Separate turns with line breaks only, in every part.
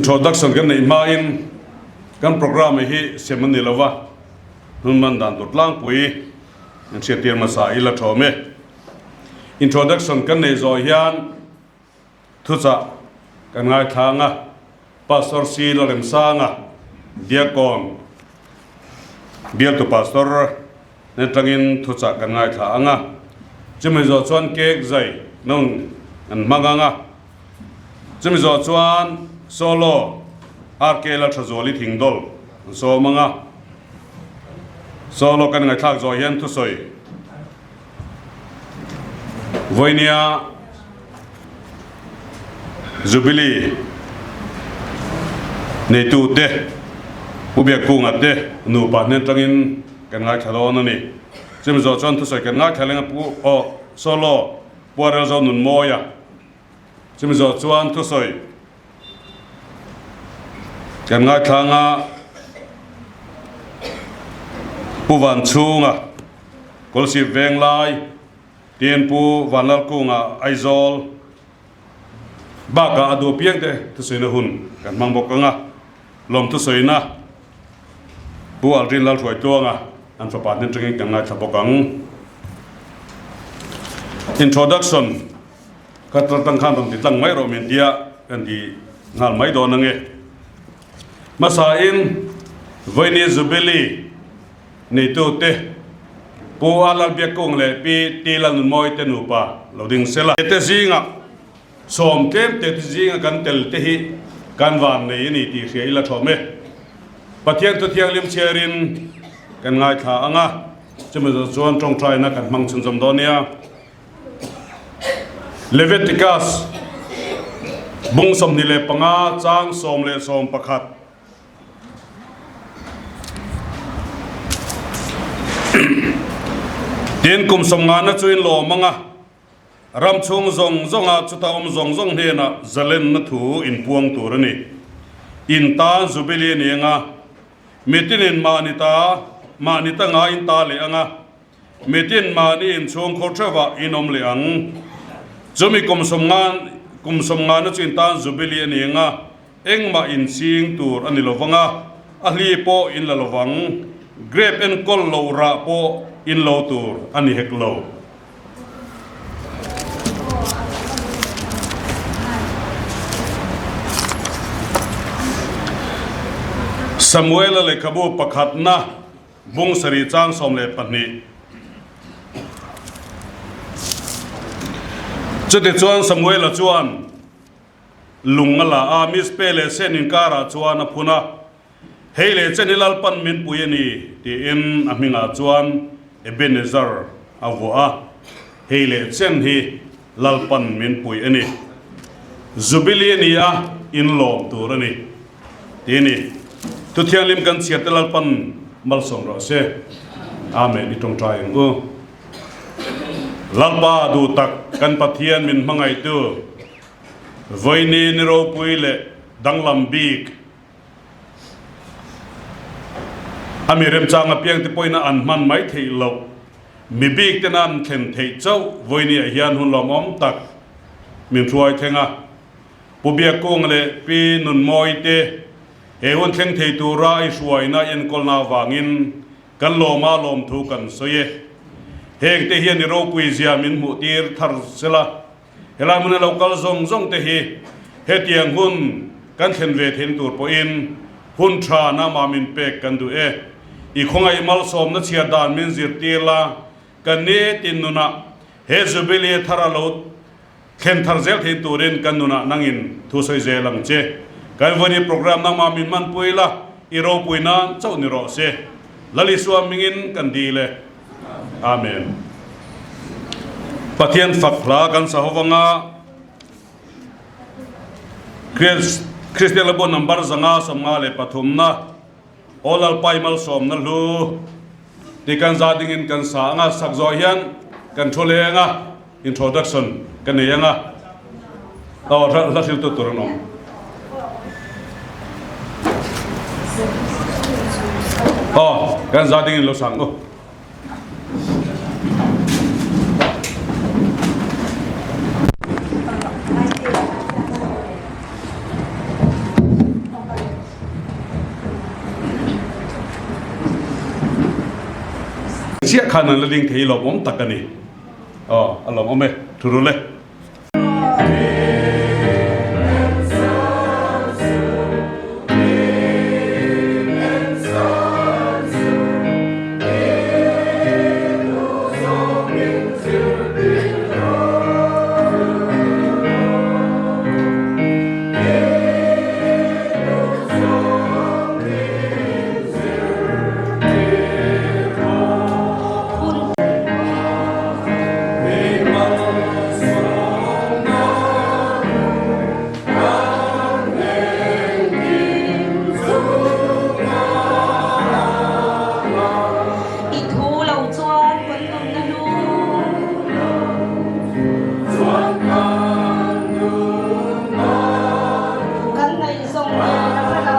Introduction kan neih hmain kan programme hi sem a ni lo va, hun man dan tur tlangpui in hriattir hmasa ila thawm e. Introduction kan neih zawh hian thuchah kan ngaithlang a, Pastor C. Lalremsanga, Diakon, Bialtu Pastor atangin thuchah kan ngaithla ang a, chumi zawh chuan cake zai nung an hmang ang a, chumi zawh chuan solo RK Lalthazuali Thingdawl an sawm ang a, solo kan ngaihthlak zawh hian thusawi Vawinia Jubilee neitute Pu Biakkunga te nupa hnen tangin kan ngaithla dawn a ni. Chumi zawh chuan thusawi kan ngaithla leng a Pu aw Solo Puarel Zo Nunmawia. Chumi zawh chuan thusawi kan ngaithla anga Pu Vanchhunga Kawlsip Venglai Tin Pu Vanlalkunga Aizawl bakah a duh piang te thusawina hun kan hmang bawk ang a, lawm thusawina Pu Aldrin Lalhruaitluanga an fapa hnen tangin kan ngaithla bawk ang. Introduction Ka tang khan rawn ti tlang mai rawh min tia kan ti nghal mai dawn ange. Hmasain Vawiini Jubilee Neitute, Pu A Lalbiakkung leh Pi T Lalnunmawi te nupa lo ding sela. Te zinga sawm tlem te zinga kan tel te hi kan van nei a ni tih hria ila thawm e. Pathian thu thianghlim chhiarin kan ngaithla ang a, chumi zawh chuan tawngtaina kan hmang chhunzawm dawn nia. Leviticus bung 25 chang 11. Tin, kum sawmngana chu in lawm ang a, ram chhung zawng zawnga chuta awm zawng zawng hnenah zalenna thu in puang tur a ni. In tan Jubilee a ni ang a, mitinin mahni ta, mahni ta ngaiin ta leh ang a, mitin mahni inchhung khur theuhah in awm leh ang. Chumi kum sawmngan, kum sawmngana chu in tan Jubilee a ni ang a, Engmah inching tur a ni lo vang a, a hli pawh in la lo vang, grape enkawl loh rah pawh in lo tur a ni hek lo. Samuela lehkhabu pakhatna bung sarih chang 12. Chutichuan Samuela chuan. Lung a la a, Mizpe leh Sen inkarah chuan a phun a, Hei leh chen hi Lalpan min pui a ni, tiin a hmingah chuan Ebenezer a vuah a, Hei leh chen hi Lalpan min pui a ni. Jubilee a ni a, inlawm tur a ni, ti a ni. Thu thianghlim kan chhiar te Lalpan malsawm rawh se. Amen. I tawngtai ang u. Lalpa duh tak kan Pathian min hmangaihtu Vawiini ni ropui leh danglam bik a mi remchang apiang te pawhin an hman mai theih loh mi bik tena an thlen theih chauh vawiini ah hian hun lawmawm tak min hruai thleng a. Pu Biakkung leh Pi Nunmawi te he hun thleng thei tura i hruaina enkawlna avangin Kan lawma lawmthu kan sawi e. Heng te hian i ropui zia min hmuh tir thar sela, helai hmuna lo kal zawng zawng te hi hetiang hun kan thlen ve theihna tur pawhin hun tha nama min pek kan duh e. I khawngaih malsawmna chhiar dan min zirtir la, kan nitin nunah he Jubilee thar a lo Thlen thar zel theih turin kan nunah nangin thu sawi zel ang che. Kan vawiin program nangmah min hmanpui la, i ropui nan chauh ni rawh se. Lal Isua mingin kan dil e. Amen. Pathian fak hla kan sa ho vanga Kristian Labu number 553 na Aw Lalpai malsawmna hlu tih kan za dingin kan sa anga sak zawh hian kan thu leng a, introduction ka nei anga aw hla hriltu tur an awm. Aw kan za dingin lo sang u. chiah khan an la ding thei lawmawm tak a ni. Aw, a lawmawm e, thu rul e.
I thu lo chuan kan nunna hlu. Kan ngaihzawng nen a ral a.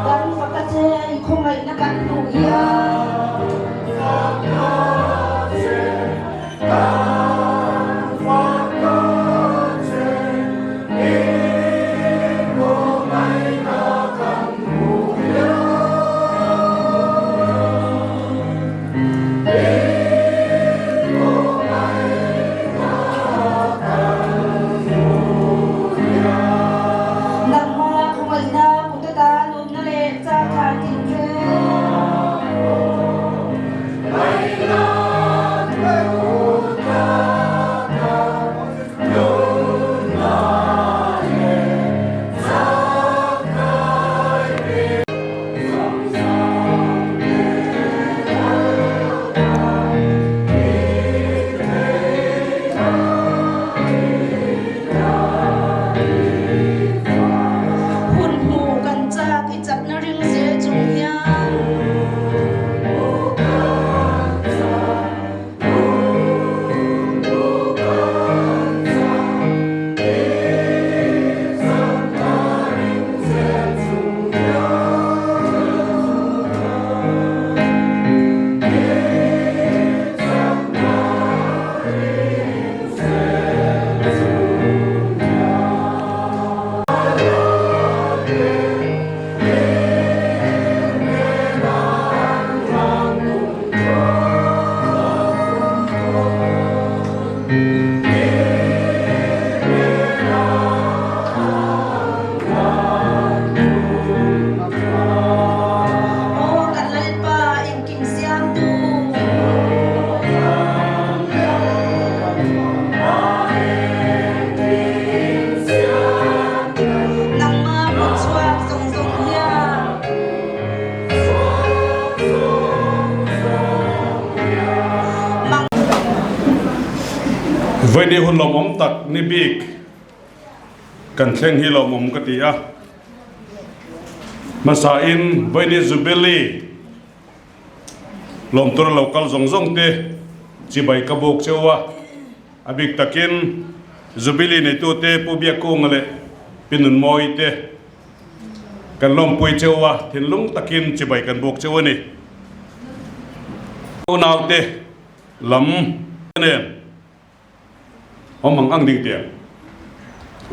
Kan fak a che i khawngaihna kan hmuh hian. Nangmah khawngaihna kutata nunna leh changkhan tinreng. Hun hmu kan chak i chakna ring zel chung hian. Aw kan Lalpa engkim siamtu. Nangmah kutchhuak zawng zawng hian.
Vaini hun lawmawm tak ni bik kan thleng hi lawmawm ka ti a. Hmasain Vaini Jubilee lawmtur a lo kal zawng zawng te chibai ka buk cheu a. A bik takin Jubilee neitute Pu Biakunga leh Pi Nunmawi te Kan lawmpui cheu a, thinlung takin chibai kan buk cheu a ni. Unaute lam nen awm ang ang ding tiang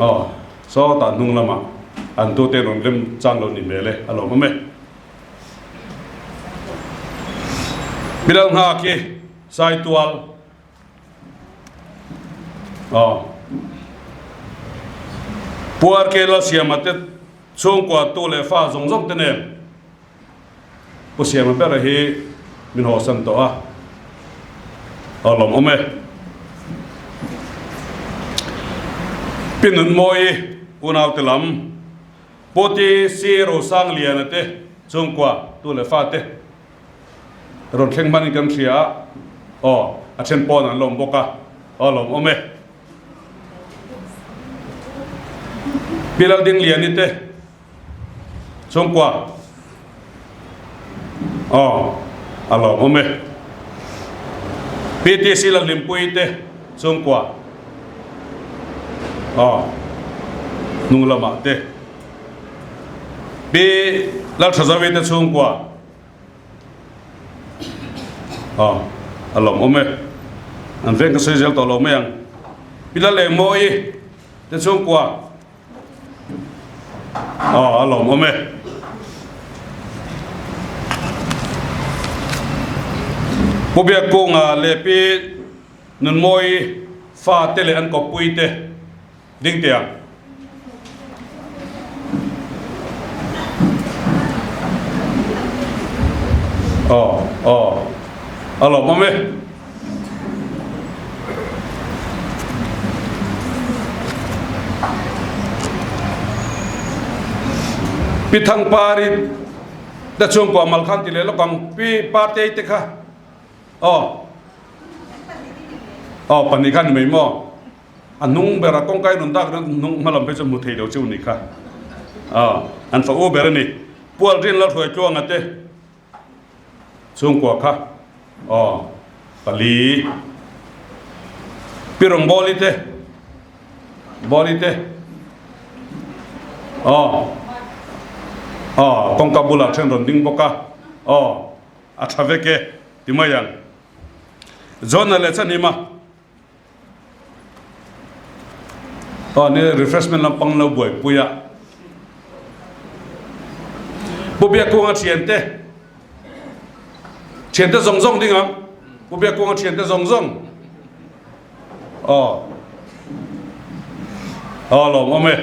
aw sawtah hnung lamah an tute rawn rem chang lo ni hmel e, a lawm awm e. Bilal nghak hi Saitual Aw. Pu RK Lalsiama te chhungkua tu leh fa zawng zawng te nen Pu Siama bera hi min hawsan tawh a, a lawmawm e. Pi Nunmawii unaute lam Pu TC Rosangliana te chhungkua tu leh fa te Rawn thleng hmanin kan hria a, aw, a then pawn an lawm bawk a, aw lawm awm e. Pi Laldingliani te chhungkua, aw, a lawm awm e. PTC Lalhlimpuii te chhungkua, aw, hnung lamah te. Pi Lalthazawi te chhungkua, Aw, a lawm awm e. An veng ka sawi zel tawh lo mai ang. Pi Lalengmawi te chhungkua. Aw a lawmawm e. Pu Biakkunga leh Pi Nunmawii fa te leh an kawppui te ding teh ang. Aw aw a lawmawm e. Pi Thangpari te chhungkua mal khan ti leh lawk ang Pi Partei te kha aw aw pahnih kha ni mai maw a hnung ber a kawngka in rawn dak ringawt hnung hma lam phei chu hmu thei lo chu ni kha aw an fa u ber a ni Pual rin la hruai tluanga te. Chhungkua kha aw pali Pi Rawngbawli te Bawli te aw aw kawngka bulah then rawn ding bawk a aw a tha vek e ti mai ang John-a leh Chanhima Aw ni refreshment lampang lo buaipui a. Pu Biakkunga thiante thiante zawng zawng ding ang. Pu Biakkunga thiante zawng zawng. Aw. Aw lawm awm e.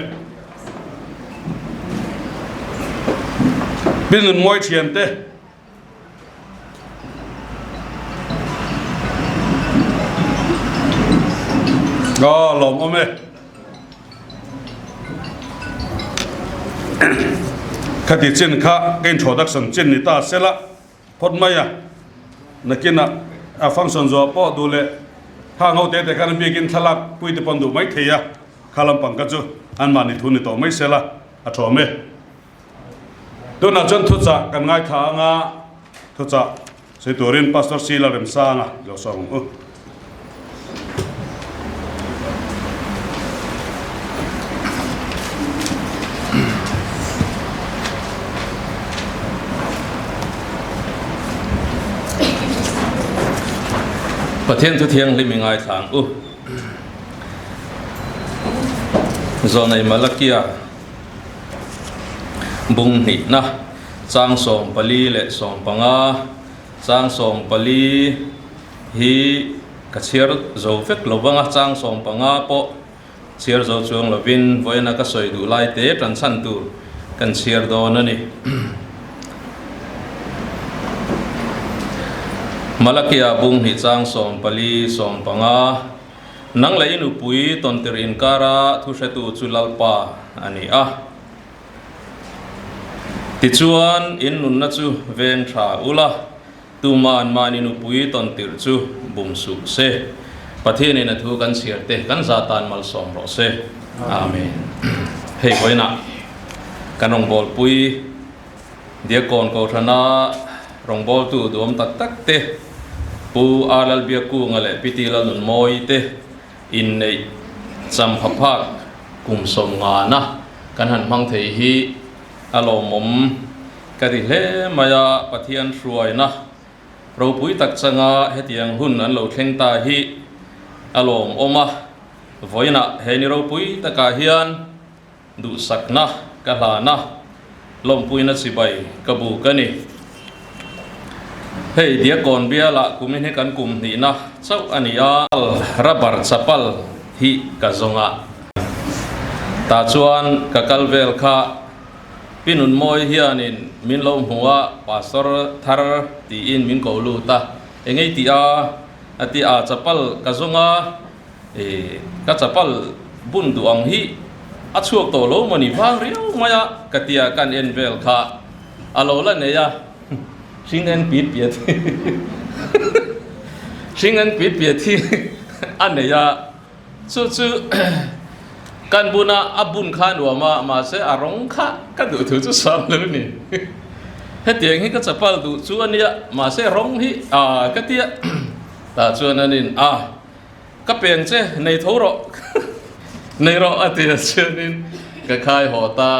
Pi Nunmawi thiante. Aw lawmawm e. Khati chin kha ka introduction chin ni ta sela phawt mai a. Nakinah a function zawh pawh duh leh kha ngo te te khan biakin thlalak pui te pawn duh mai thei a. Kha lampang kha chu anmahni thu ni tawh mai sela a thawm e. Tunah chuan thuchah kan ngaithla ang a, thuchah sawi turin Pastor Sila Remsanga i lo sawm ang u.
Pathian thu thianghlim i ngaithla ang u. Zawnei Malakia. Bung hnihna, chang 14 leh 15, chang 14 hi ka chhiar zo vek lo vang a, chang 15 pawh chhiar zo chuang lovin vawiina ka sawi duh lai te tan chhan tur kan chhiar dawn a ni. Malakia bung hnih chang 14, 15. Nang leh i nupui tawntir inkara thuhretu chu Lalpa a ni a. Tichuan, in nunna chu veng tha ula, tuman mahni nupui tawntirh chu bum suh se. Pathianin a thu kan chhiar te kan za tan malsawm rawh se. Amen. Hei vawiinah kan rawngbawlpui Diakkawn Kohhrana rawngbawltu duam tak tak te, Pu A Lalbiakkunga leh Pi Ti Lalnunmawi te inneih champha phak kum sawmngana kan han hmang thei hi a lawmawm ka ti hle mai a, Pathian hruaina ropui tak changa hetiang hun an lo thleng ta hi a lawmawm a, vawiinah he ni ropui takah hian Duhsakna ka hlan a, lawmpuina chibai ka buk a ni. Hei Diakkawn bialah kumin hi kan kum hnihna chauh a ni a. Rubber chapal hi ka zawng a. Tah chuan ka kal vel kha Pi Nunmawi hianin min lo hmu a, Pastor thar tiin min ko lut a. Engei tih a? A ti a, chapal ka zawng a. E, ka chapal bun duh ang hi a chhuak tawh lo maw ni vang riau mai a ka tia kan en vel kha a lo la nei a, hring en pit piat hi hring en pit piat hi a nei a, chu chu kan buna a bun kha a nuam a mahse a rawng kha ka duh thu chu sam lo ni hetiang hi ka chapal duh chu a nia mahse rawng hi a ka tia tah chuan an in a. Ka peng che, nei tho rawh, nei rawh a ti a chuanin ka khai haw ta.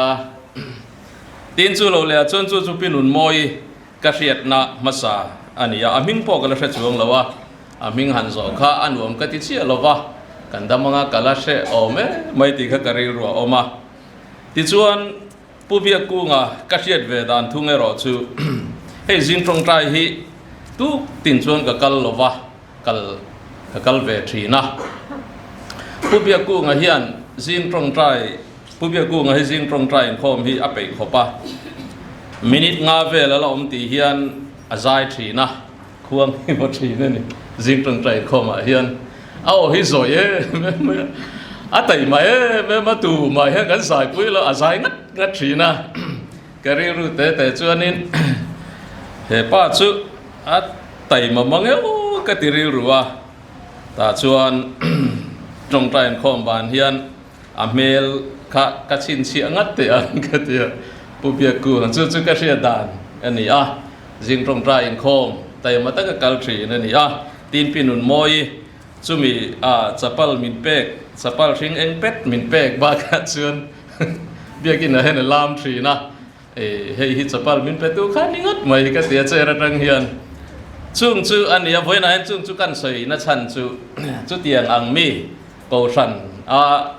Tin chu lo leh ah chuan chu chu Pi Nunmawi ka hriatna hmasa a ni a, a hming pawh ka la hre chuang lo a, a hming han zawh kha a nuam ka ti chiah lo va, kan dam anga ka la hre awm e mai tih kha ka rilru a awm a. Tichuan. Pu Biakkunga ka hriat ve dan thung erawh chu hei zing tawngtai hi tuk tin chuan ka kal lo va, kal ka kal ve thin a. Pu Biakkunga hian zing tawngtai Pu Biakkunga hi zing tawngtai inkhawm hi a peih khawp a, minute nga vel a la awm tih hian a zai thin a. Khuang hi maw thin a ni. Zing tawngtai khawmah hian a aw hi zawi em em mai a, a taima em em a, tu mah hian kan zaipui lo, a zai ngat ngat thin a. Ka rilru te te chuanin he pa chu a taima mang emaw ka ti rilru a, tah chuan tawngtai inkhawm van hian a hmel kha ka chhinchhiah ngat teh ang ka ti a, Pu Biakkunga chu chu ka hriat dan a ni a. Zing tawngtai inkhawm taima taka kal thin a ni a, tin pi nun mawi chumi a chapal min pek, chapal hring eng pet min pek bakah chuan biakin ah hian a lam thin a, e hei hi chapal min pe tu kha ni ngawt mai ka ti a chair atang hian chung chu a ni a, vawiinah hian chung chu kan sawi na chhan chu chutiang ang mi kohhran a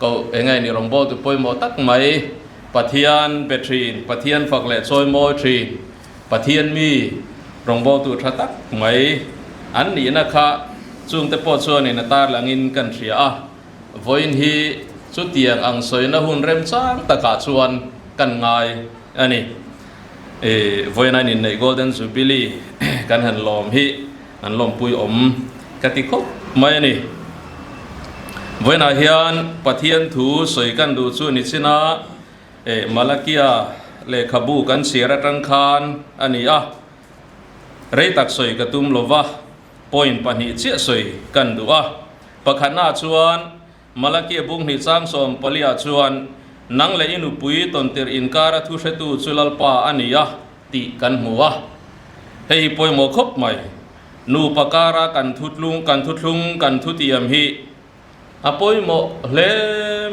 Koh eng nge ni rawngbawltu tu pawimawh tak mai, Pathian be thin, Pathian fak leh chawi mawi thin, Pathian mi rawngbawltu tha tak mai an nihna kha chungte pawh chuanin a tarlangin kan hria a. Vawiin hi chutiang ang sawina hun remchang takah chuan kan ngai a ni. Vawiin a inneih Golden Jubilee kan han lawm hi an lawmpui awm ka ti khawp mai a ni. Vawiinah hian Pathian thu sawi kan duh chu ni chin a, eh Malakia lehkhabu kan chhiar atang khan a ni a, rei tak sawi ka tum lo va, point pahnih chiah sawi kan duh a. Pakhatnaah chuan Malakia bung hnih chang 14 ah chuan, Nang leh i nupui tawntirh inkara thu hretu chu Lalpa a ni a, tih kan hmu a. Hei hi pawimawh khawp mai. Nupa kara kan thutlung, kan thuthlung, kan thutiam hi a pawimawh hle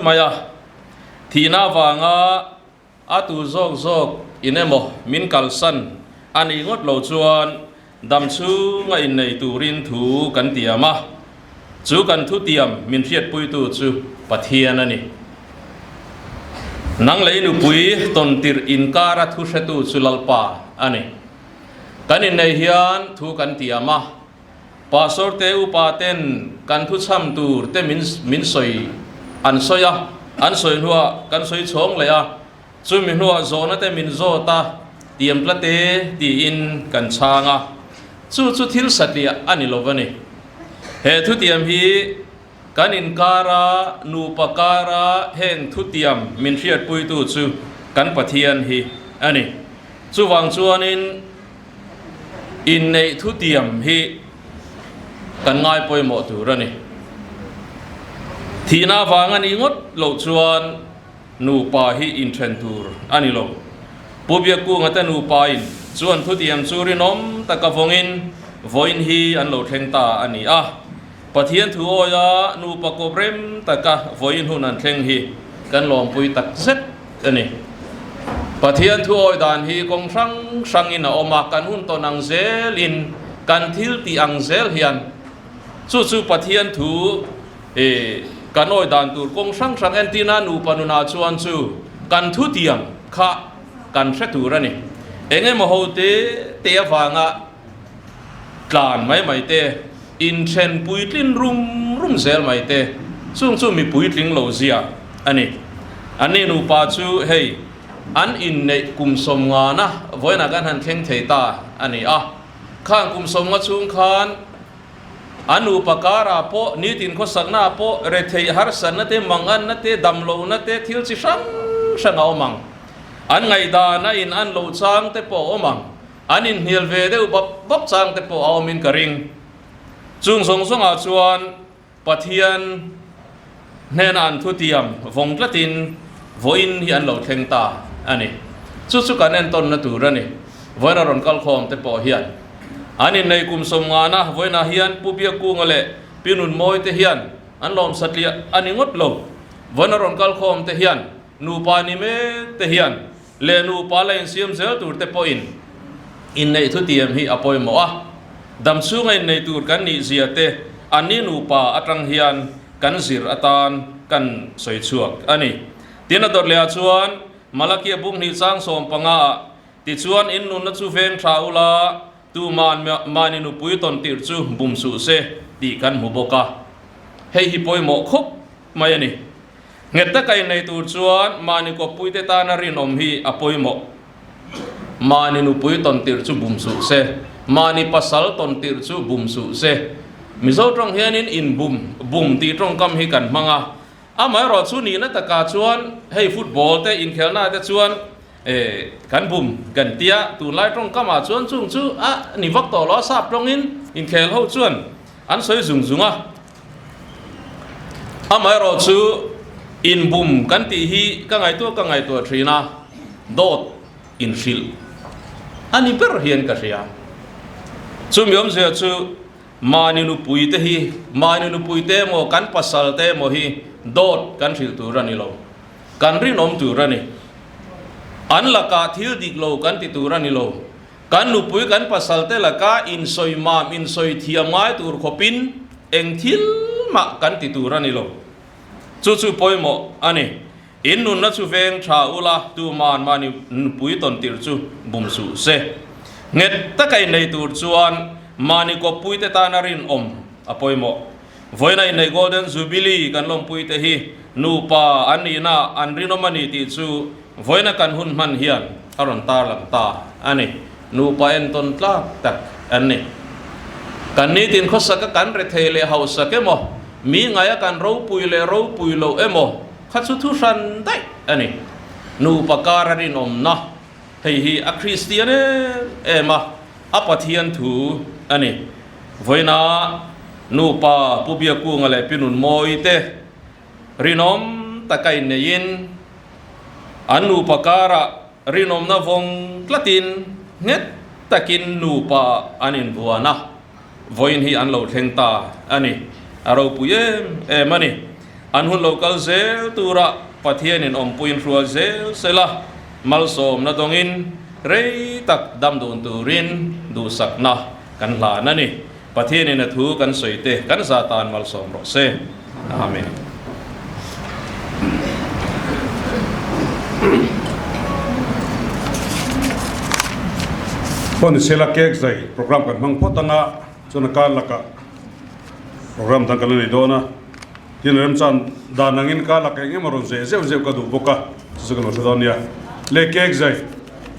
mai a. Thihna avanga a tu zawk zawk in emaw min kalsan a nih ngawt lo chuan dam chhunga innei turin thu kan tiam a. Chu kan thutiam min hriatpuitu chu Pathian a ni. Nang lei nupui tawntirh inkara thu hretu chu Lalpa a ni. Kan inneih hian thu kan tiam a, Pastor te upa ten kan thu chham tur te min min sawi an sawi a, an sawi hnuah kan sawi chhawng leh a, chumi hnuah zawhna te min zawt a, tiam tla te tiin kan chhang a, chu chu thil satliah a ni lo va ni. He thutiam hi kan inkara nupa kara heng thutiam min hriatpuitu chu kan Pathian hi a ni. Chuvang chuanin inneih thutiam hi kan ngai pawimawh tur a ni. Thihna avang a nih ngawt loh chuan nupa hi inthen tur a ni lo. Pu Biakkunga te nupain chuan thutiam chu rinawm taka vawngin vawiin hi an lo thleng ta a ni a. Pathian thu awia nupa kawp rem taka vawiin hun an thleng hi kan lawmpui tak zet a ni. Pathian thu awi dan hi kawng hrang hrangin a awm a, kan hun tawn ang zelin, kan thil tih ang zel hian chu chu Pathian thu kan awi dan tur kawng hrang hrang entirna nupa nunah chuan chu kan thutiam kha kan hre tur a ni. Eng emaw ho te te avanga tlan mai mai te, inthen puitlin rum rum zel mai te, chung chu mi puitling lo zia a ni. Anni nupa chu hei an inneih kum sawmngana vawiinah kan han thleng thei ta a ni a. Khang kum sawmnga chhung khan an nupa karah pawh nitin khawsaknaah pawh retheih harsatna te, manganna te, damlohna te thil chi hrang hrang a awm ang. An ngaihdan a in an lo chang te pawh a awm ang. An inhnial ve deuh bap bap chang te pawh a awmin ka ring. Chung zawng zawngah chuan Pathian hnena an thutiam vawng tlatin vawiin hi an lo thleng ta a ni. Chu chu kan entawnna tur a ni. Vawiin a rawn kal khawm te pawh hian an innei kum sawmngana vawiinah hian Pu Biakkunga leh Pi Nunmawi te hian an lawm satliah a ni ngawt lo. Vawiin a rawn kal khawm te hian nupa ni mek te hian leh nupa la insiam zel tur te pawhin inneih thutiam hi a pawimawh a, dam chhunga innei tur kan nih zia te anni nupa atang hian kan zir atan kan sawi chhuak a ni. Tin a dawt lehah chuan Malakia bung hnih chang 15 ah, Tichuan in nunna chu veng tha ula, tuman mahni nupui tawn tirh chu bum suh se tih kan hmu bawk a. Hei hi pawimawh khawp mai a ni. Nghet taka innei tur chuan mahni kawppuite tana rinawm hi a pawimawh. Mahni nupui tawn tirh chu bum suh se, mahni pasal tawn tirh chu bum suh se. Mizo tawng hianin inbum, bum tih tawngkam hi kan hmang a. Amaherawh chu nihna takah chuan hei football te inkhelhnaah te chuan kan bum kan tia, tunlai tawngkamah chuan chung chu a ni vak tawh lo a, sap tawngin inkhel ho chuan an sawi zung zung a. Amaherawh chu inbum kan tih hi ka ngaihtuah ka ngaihtuah thin a, dawt inhrilh a ni ber hian ka hria. Chumi awmzia chu mahni nupui te hi, mahni nupui te emaw kan pasal te emaw hi dawt kan hrilh tur a ni lo, kan rinawm tur a ni. An lakah thil dik lo kan ti tur a ni lo. Kan nupui kan pasal te laka insawi mam insawi thiam ngai tur khawpin eng thil mah kan ti tur a ni lo. Chu chu pawimawh a ni. In nunna chu veng tha ula tuman mahni nupui tawn tirh chu bum suh se. Nghet taka innei tur chuan mahni kawppui te tana rinawm a pawimawh. Vawiina innei Golden Jubilee kan lawmpui te hi nupa an nihna an rinawm a ni tih chu vawiina kan hun hman hian a rawn tarlang ta a ni. Nupa entawn tlak tak an ni. Kan nitin khawsaka kan rethei leh hausak emaw, mi ngaia kan ropui leh ropui loh emaw kha chu thu hran daih a ni. Nupa kar a rinawmna hei hi a Kristian em em a, a Pathian thu a ni. Vawiina nupa Pu Biakunga leh Pi Nunmawi te rinawm taka inneiin an nupa karah Rinawmna vawng tlatin nghet takin nupa an invuan a, vawiin hi an lo thleng ta a ni. A ropui em em a ni. An hun lo kal zel tura Pathianin awmpuiin hrual zel sela, malsawmna dawngin rei tak dam dun turin duhsakna kan hlan a ni. Pathianin a thu kan sawi te kan za tan malsawm rawh se. Amen.
Phone sela cake zai program kan hmang phawt anga chuan a kar lakah program dang kan la nei dawn a, tin remchan dan angin kar lakah eng emaw rawn zeh zeuh zeuh ka duh bawk a, chu chu ka lo hre dawn nia. Le cake zai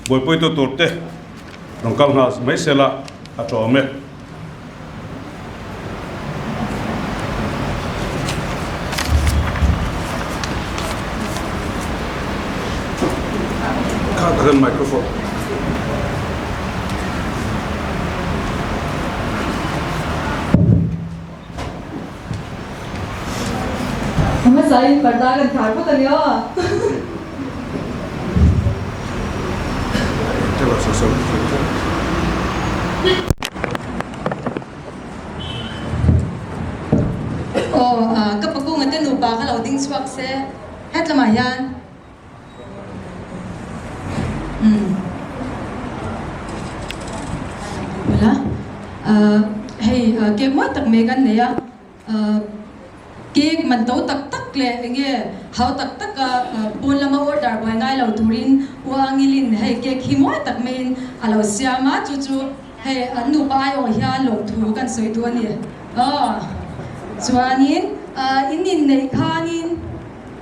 buaipuitu tur te rawn kal nghal mai sela a tawm e. Kha takin microphone.
Hmasa in parda kan khar phawt a ni aw. Aw ka pakunga te nupa kha lo ding chhuak se hetlamah hian umm hei cake mawi tak mai kan nei a. Cake man to tak tak leh eng nge hau tak tak a pawn lama order buai ngai lo turin u Angilin hei cake hi mawi tak maiin a lo siam a, chu chu hei an nupa aiawh hian lawmthu kan sawi duh a ni. Aw chuanin in inneih khanin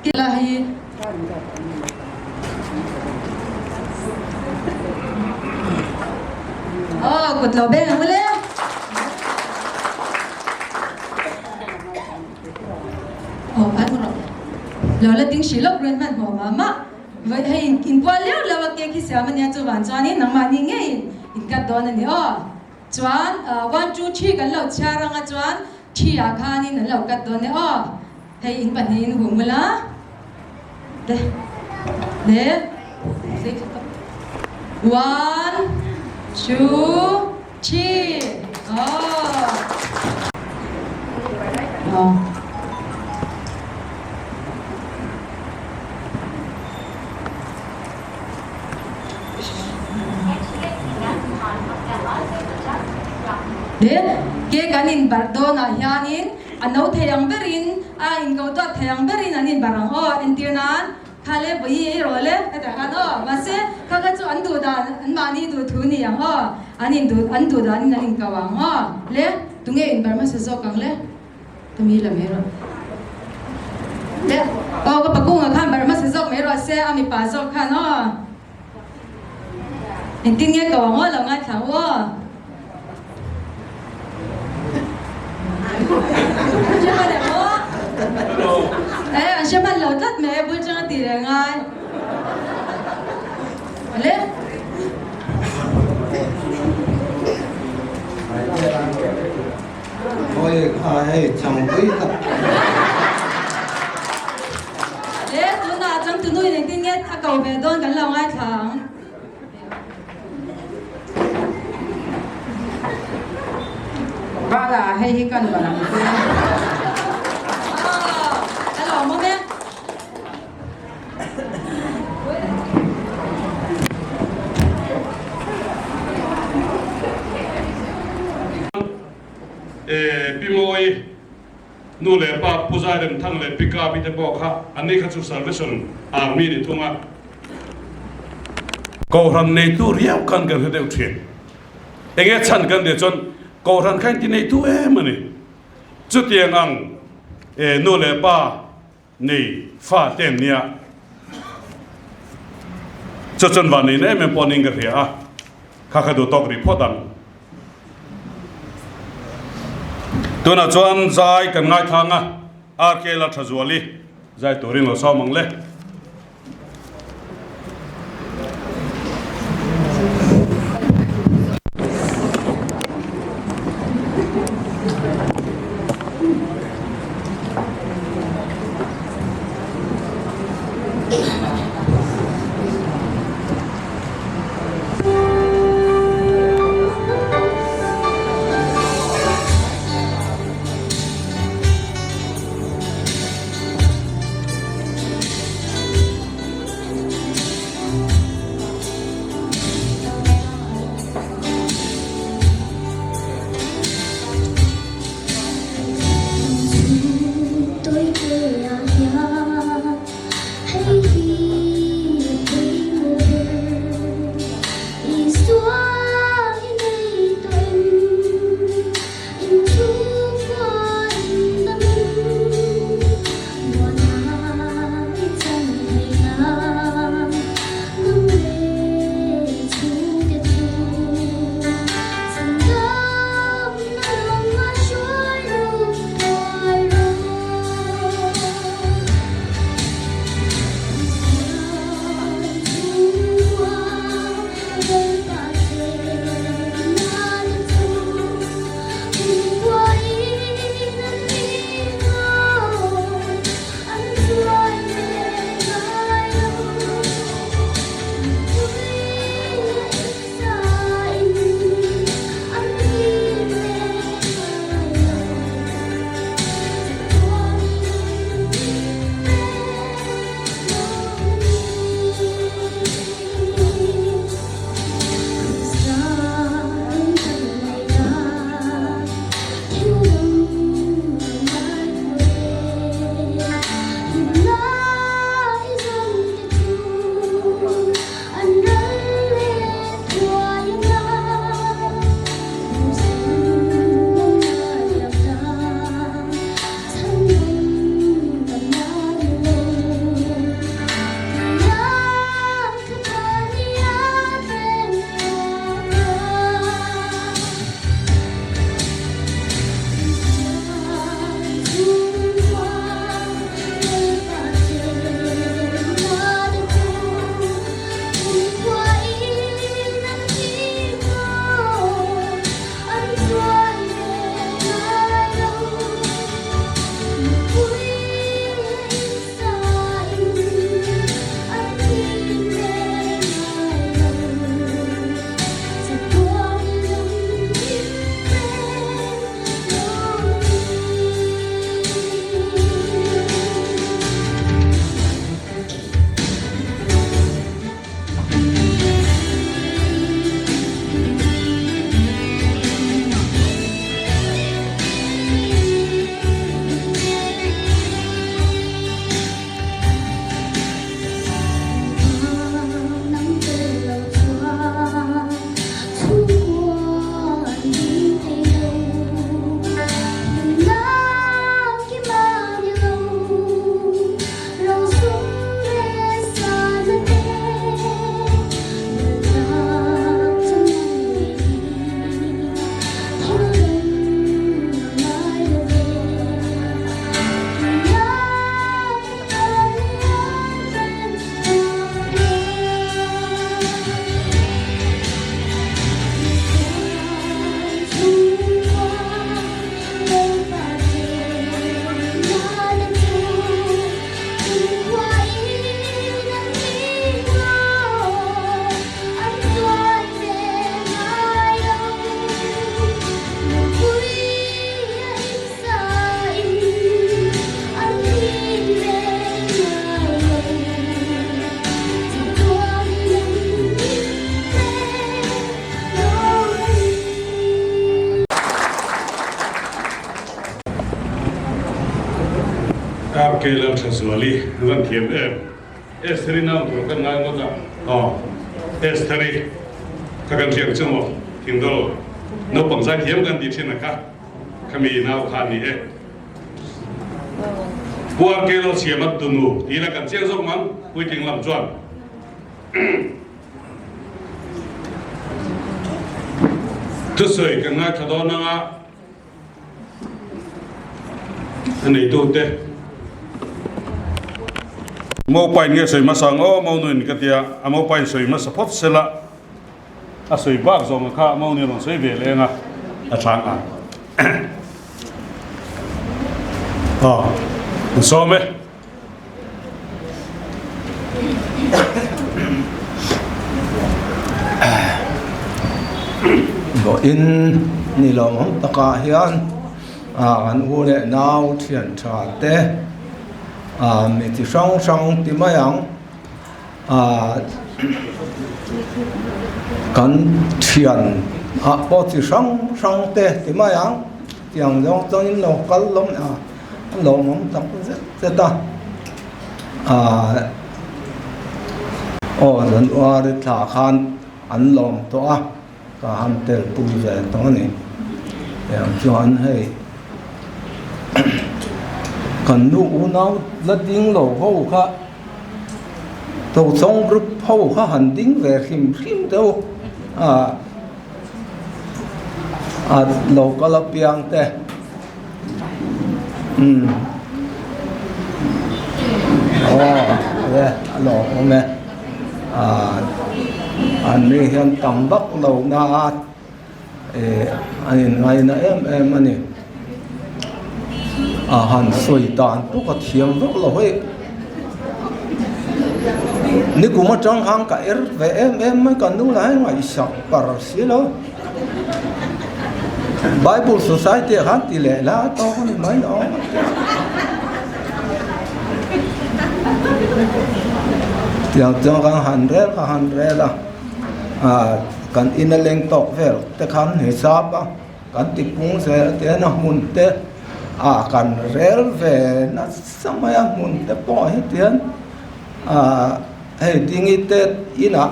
cake la hi. Aw kut lo beng ang ule. Aw an rawh. Lo la ding hrih lawk run hman hmawh mah mah. Vawi hei in kual leuh leuh a cake hi siam a nia chuvan chuanin nangmahni ngeiin in cut dawn a ni aw. Chuan one two three kan lo chhiar anga chuan three ah khanin an lo cut dawn e aw. Hei in pahnihin hum ula le le one two three aw aw Le ke kan in barh dawnah hianin A no thei ang berin, a inko duat thei ang berin an inbarh ang aw. Entir nan, Kha le vawi ei rawh le ka tah khan aw. Mahse kha kha chu an duh dan an mahni duh thu ni ang aw. An in duh an duh danin an inkau ang aw. Le tunge inbar hmasa zawk ang le? Ka mi la mai rawh. Le aw ka pakungah khan bar hmasa zawk mai rawh se a mipa zawk khan aw. Engtin nge ko ang aw lo ngaithla u aw. Hre hman em aw? Eh an hre hman lo tlat mai bul chang a ti reng ai. Awle. Le tunah changtunu in engtin nge a ko ve dawn kan lo ngaithla ang.
Bala hei hi kan va lang che.
A lawmawm e.
Pi Mawi nu leh pa Pu Zairemthang leh Pi Kapi te pawh kha anni kha chu Salvation Army ni thung a. Kohhran neitu riau khan kan hre deuh thin. Enge chhan kan tih chuan Kohhran kha inti neitu em a ni. Chutiang ang nu leh pa Nei fa te an nia. Chu chuan van neihna em em pawh niin ka hria a, kha kha duh tawk rih phawt ang. Tunah chuan zai kan ngaithlang a, RK Lalthazuali zai turin lo sawm ang le. RK Lalthazuali an thiam em? Estheri nau tur kan ngai ngawt a, aw Estheri kha kan hriat chu maw Thingdawl naupang zaithiam kan tih thin a kha khami nau kha a ni e. Pu RK Lalsiama tunu tih ila kan chiang zawk mang puitling lam chuan. Thusawi kan ngaithla dawn anga a neitute Mopain nge sawi hmasa ang aw Maunuin ka tia a Mopain sawi hmasa phawt sela a sawi bak zawng kha Mauni rawn sawi ve leng a a chhang ang aw an sawm e.
Vawiin ni lo awm takah hian ah an u leh nau thian tha te ah mi chi hrang hrang ti mai ang ah kan thian ah pawh chi hrang hrang te ti mai ang tiang zawng chuan in lo kal lawm a. A lawmawm tak zet zet a, aah aw January thla khan an lawm tawh a, ka han tel pui ve tawh a ni. Tiang chuan hei kan nu unau la ding lo ho kha Tochawng group ho kha han ding ve hrim hrim deuh a, aah lo kal apiang te. Umm aw le a lawmawm e ah an ni hian tam vak lo na a eh an inngaina em em a ni a han sawi dan pawh ka thiam vak lo hei nikum atang khan ka er ve em em mai ka nu lah hian ngaihsak par si lo. Bible Society ah khan ti leh la tawk a ni mai lo. Tiang chuan kan han rel ka han rel a, ah kan in a leng tawk vel te khan hisap a, kan ti pung zel te a hmun te ah kan rel ve nasa mai a hmun te pawh hetiang ah hei dingi te inah.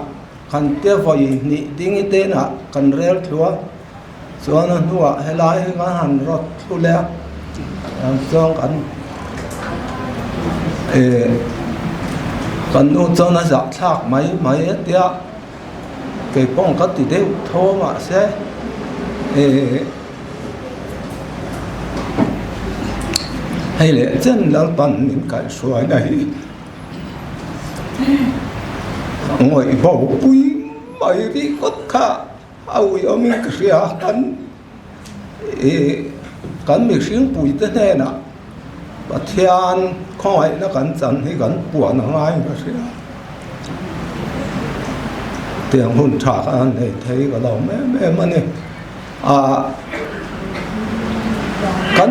Kan te vawi hnih ding i tenah kan rel thlu a, chuan a hnuah helai hi kan han rawt thlu leh a, tiang chuan kan eh kan nu chuan a zahthlak mai mai a tia, kei pawh ka ti deuh tho mahse eh hei leh chen Lalpan min kaihhruaina hi. Ngawih bo pui mai rih ngawt kha a ui awmin ka hria a, kan ih kan mihring puite hnenah Pathian khawngaihna kan chan hi kan puan a ngaiin ka hria. Tiang hun tha kha an nei thei ka lo em em a ni. Ah kan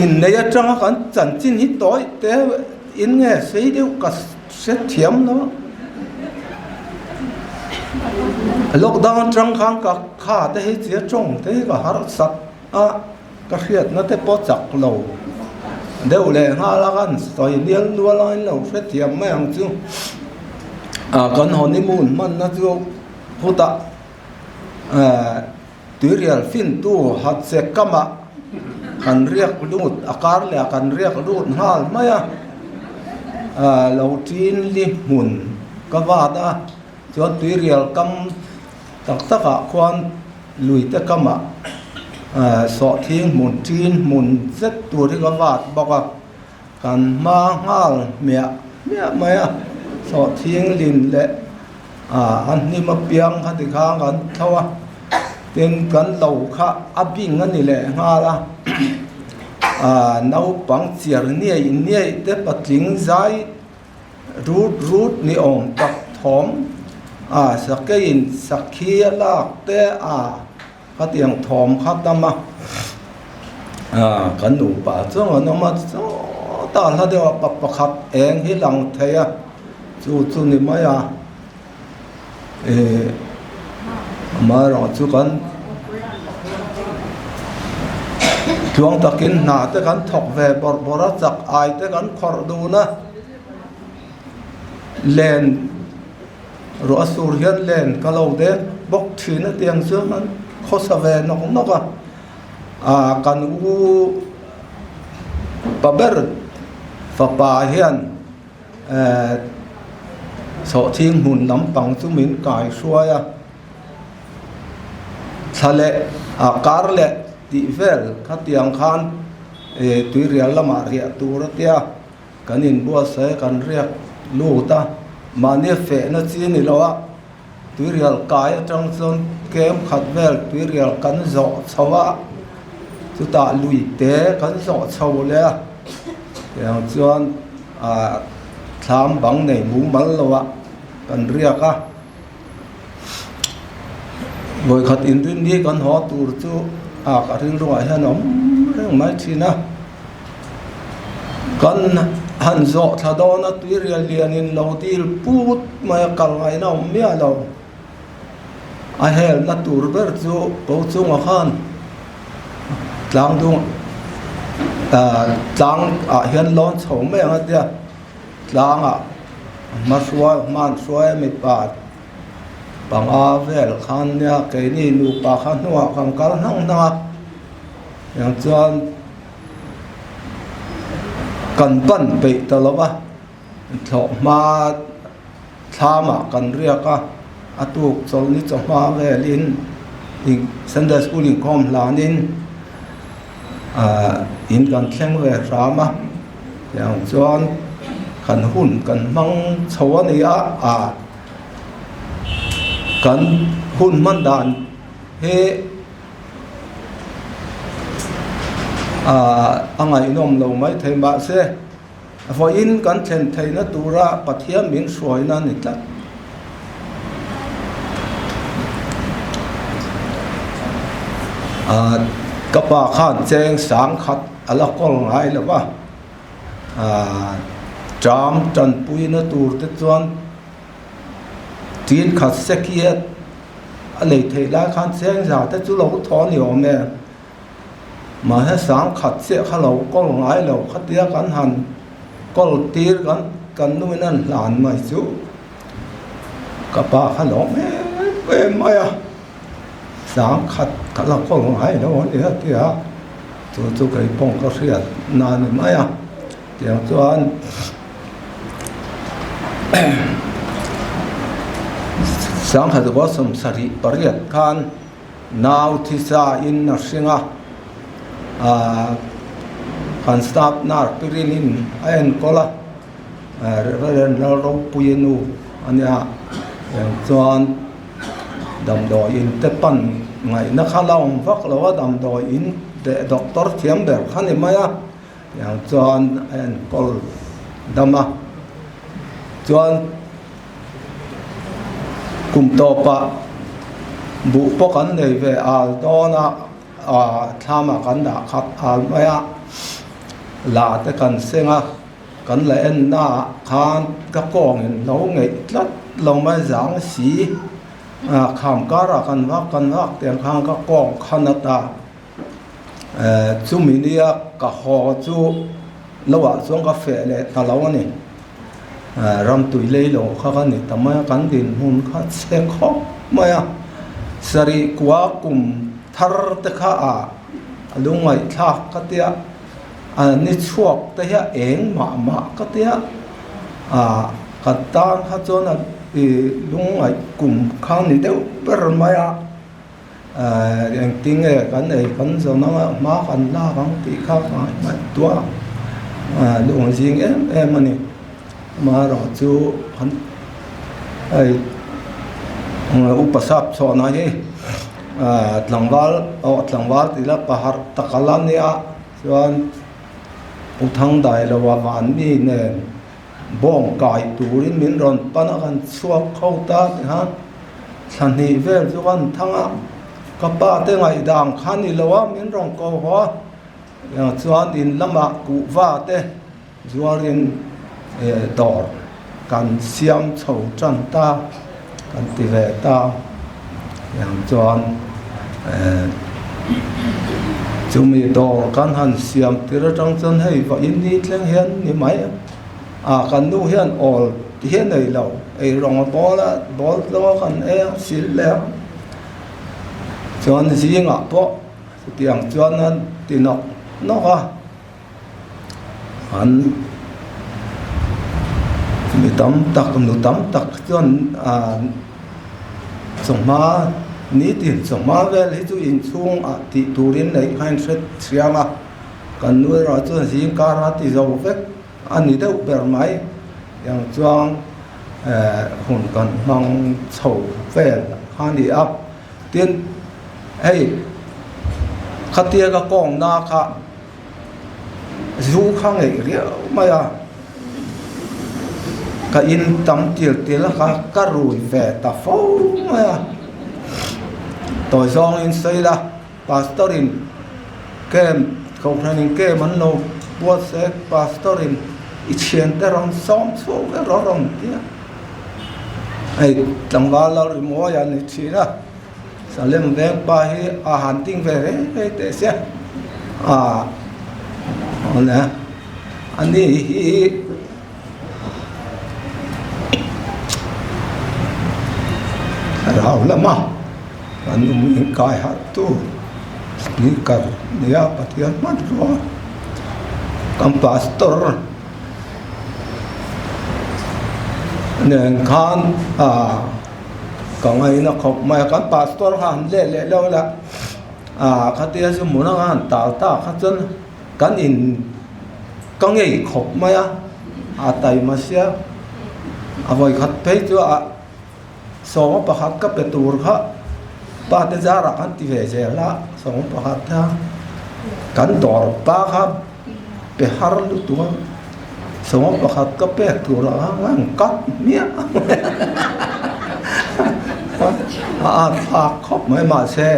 inneih atanga kan chanchin hi tawi te. In nge sei deuh ka hre thiam lo. Lockdown atang khan ka kha te hi chia tawng te hi ka harsat a, ka hriatna te pawh chak lo deuh leh nghal a, kan sawi nial nual a in lo hrethiam mai ang chu. Ah kan honeymoon hmanna chu khutah eh Tuirial fintu Hatse kamah kan riak lut, a kar leh ah kan riak lut nghal mai a, lo tin li hmun ka vat a, chuan tuirial kam tak tak ah khuan lui te kamah sawhthing hmun tin hmun zet tur hi ka vat bawk a, kan hma nghal hmiah hmiah mai a, sawhthing lin leh. A hnim apiang kha tikhan kan tho a, tin kan lo kha a bing a ni leh nghal a, ah naupang chiar niaih niaih te patling zai rut rut ni awm tak thawm ah sakeiin sakhi a lak te ah khatiang thawm kha tam a, ah kan nupa chuan an awm a sawtah hla deuh ah pa pakhat eng hi lang thei a. Chu chu ni mai a, eh amaherawhchu kan. Tluang takin hna te kan thawk ve bawrh bawrh a, chak ai te kan khawrh dun a, len ruah sur hian len ka lo deng bawk thin a tiang chuan an khawsa ve nawk nawk a, ah kan u pa ber fapa hian eh sawhthing hmun lampang chu min kai hruai a. Thla leh ah kar leh tih vel khatiang khan eh tuirial lamah riah tur a tia kan inbuatsaih a kan riak lut a mahni fehna chi a ni lo a tuirial kai atang chuan kem khat vel tuirial kan zawh chho a chutah lui te kan zawh chho leh a tiang chuan ah thlam bang nei mumal lo ah kan riak a. Vawikhat inrin hi kan haw tur chu a ka rilruah hian a awm reng mai thin a. Kan han zawh thla dawn a tui rial lianin lo dil put mai a kal ngaihna awm miah lo. A helna tur ber chu ko chungah khan tlang dung ah tlang ah hian lawn chho mai ang a tia. Tlangah hma hruai hman hruai a mipa panga vel khan nia keini nupa kha hnuah kan kal hnang hnang a tiang chuan kan ban peih ta lo va thlawh hma thlamah kan riak a a tuk chawlhni chawhma velin Sunday school inkhawm hlanin. Ahh in kan thleng ve hram a tiang chuan kan hun kan hmang chho a ni a ah kan hun hman dan hi ahh a ngaihnawm lo maithei mahse Vawiin kan thlen theihna tura Pathian min hruaina a ni tlat. Ahh ka pa khan cheng sang khat a la kawl ngai lo va, ahh ṭam ṭanpuina tur te chuan tin khat sekiat a lei theih lai khan cheng za te chu lo thaw a ni awm e. Mahse sang khat chiah kha lo kawl ngai lo khatia kan han kawl tir kan kan nuin an hlan mai chu ka pa kha lo em em mai a sang khat ka la kawl ngai lo a nia tia chu chu kei pawh ka hriat na ni mai a tiang chuan sangkhat vaw 78 khan. Nau thisa in a hring a, aah kan staff nurse Pirilin a enkawl a, Reverend Lalropuia nu a nia, eng chuan damdawi in te pan ngaihna kha la awm vak lo a, damdawi in leh doctor thiam ber kha ni mai a, eng chuan a enkawl dam a, chuan. Kum tawpah buh pawh kan nei ve al dawn a, ah thlamah kan dah khat al mai a, la te kan seng a, kan la en naah khan ka kawngin lo ngeih tlat lo mai zang si, ah kham karah kan vak kan vak tiang khan ka kawng khan ata eh chumi nia ka haw chu lo ah chuan ka feh leh ta lo a ni. Ram tui lei lo kha ka ni ta mai a, kan dinhmun kha chhe khawp mai a, sarih kua kum thar te kha a lungngaihthlak ka tia, a ni chhuak te hi a eng mah mah ka tia, ah ka tan kha chuan a ih lungngaih kum kha ni deuh ber mai a. Engtin nge kan ei kan zawn anga hma kan lak ang tih kha ka ngaihtuah a lung zing em em a ni. Amaherawh chu an hei upa sap chhuahna hi tlangval aw tlangval tih la pahar tak a la nia chuan U Thangdailoa vanni nen Bawng kai turin min rawn pan a, kan chhuak kho ta ti khan thla hnih vel chu kan thang a, ka pa te ngaihdan kha ni lo a, min rawn ko haw a, eng chuan in lamah kuhva te zuarin dawr kan siam chho tan ta kan ti ve ta, eng chuan. Chumi dawr kan han siam tir atang chuan hei vawiin ni thleng hian ni mai a, kan nu hian awl hi a nei lo, ei rawng a bawl a, bawl tluang a kan ei a, sil leh a, chuan zingah pawh chutiang chuan a ti nawk nawk a. An mi tam tak nu tam tak chuan ah chawhma nitin chawhma vel hi chu inchhung ah tih turin neih kha a inhre thiam a kan nu erawh chuan zingkar a ti zo vek a ni deuh ber mai tiang chuan eh hun kan hmang chho vel kha a ni a tin hei khatia ka kawngna kha. Zu kha ngeih riau mai a, ka in tam til til a kha ka rui ve ta fo mai a, tawi zawngin sawi la pastor in camp kohhran in camp an lo buatsaih pastor in i thiante rawn sawm chhuak vek rawh rawn ti a, hei tlangval a rimawi a ni thin a. Salem veng pa hi a han ding ve reng reng teh sia a awle ani hi thlarau lama kan awm inkai harh tu speaker nia Pathian hmanrua kan pastor nen khan ah. Ka ngaina khawp mai a, kan pastor kha han let leh lo la, ah khatia chu hmun anga han tal ta kha chuan kan in ka ngei khawp mai a, a taima sia, a vawi khat phei chu a sawma pakhat ka pe tur kha pa te zarah kan ti ve zel a, sawma pakhat kha kan dawr pa kha. Pe har lutuk a, sawma pakhat ka pek tur a ang kat hmiah a at thlak khawp mai mahse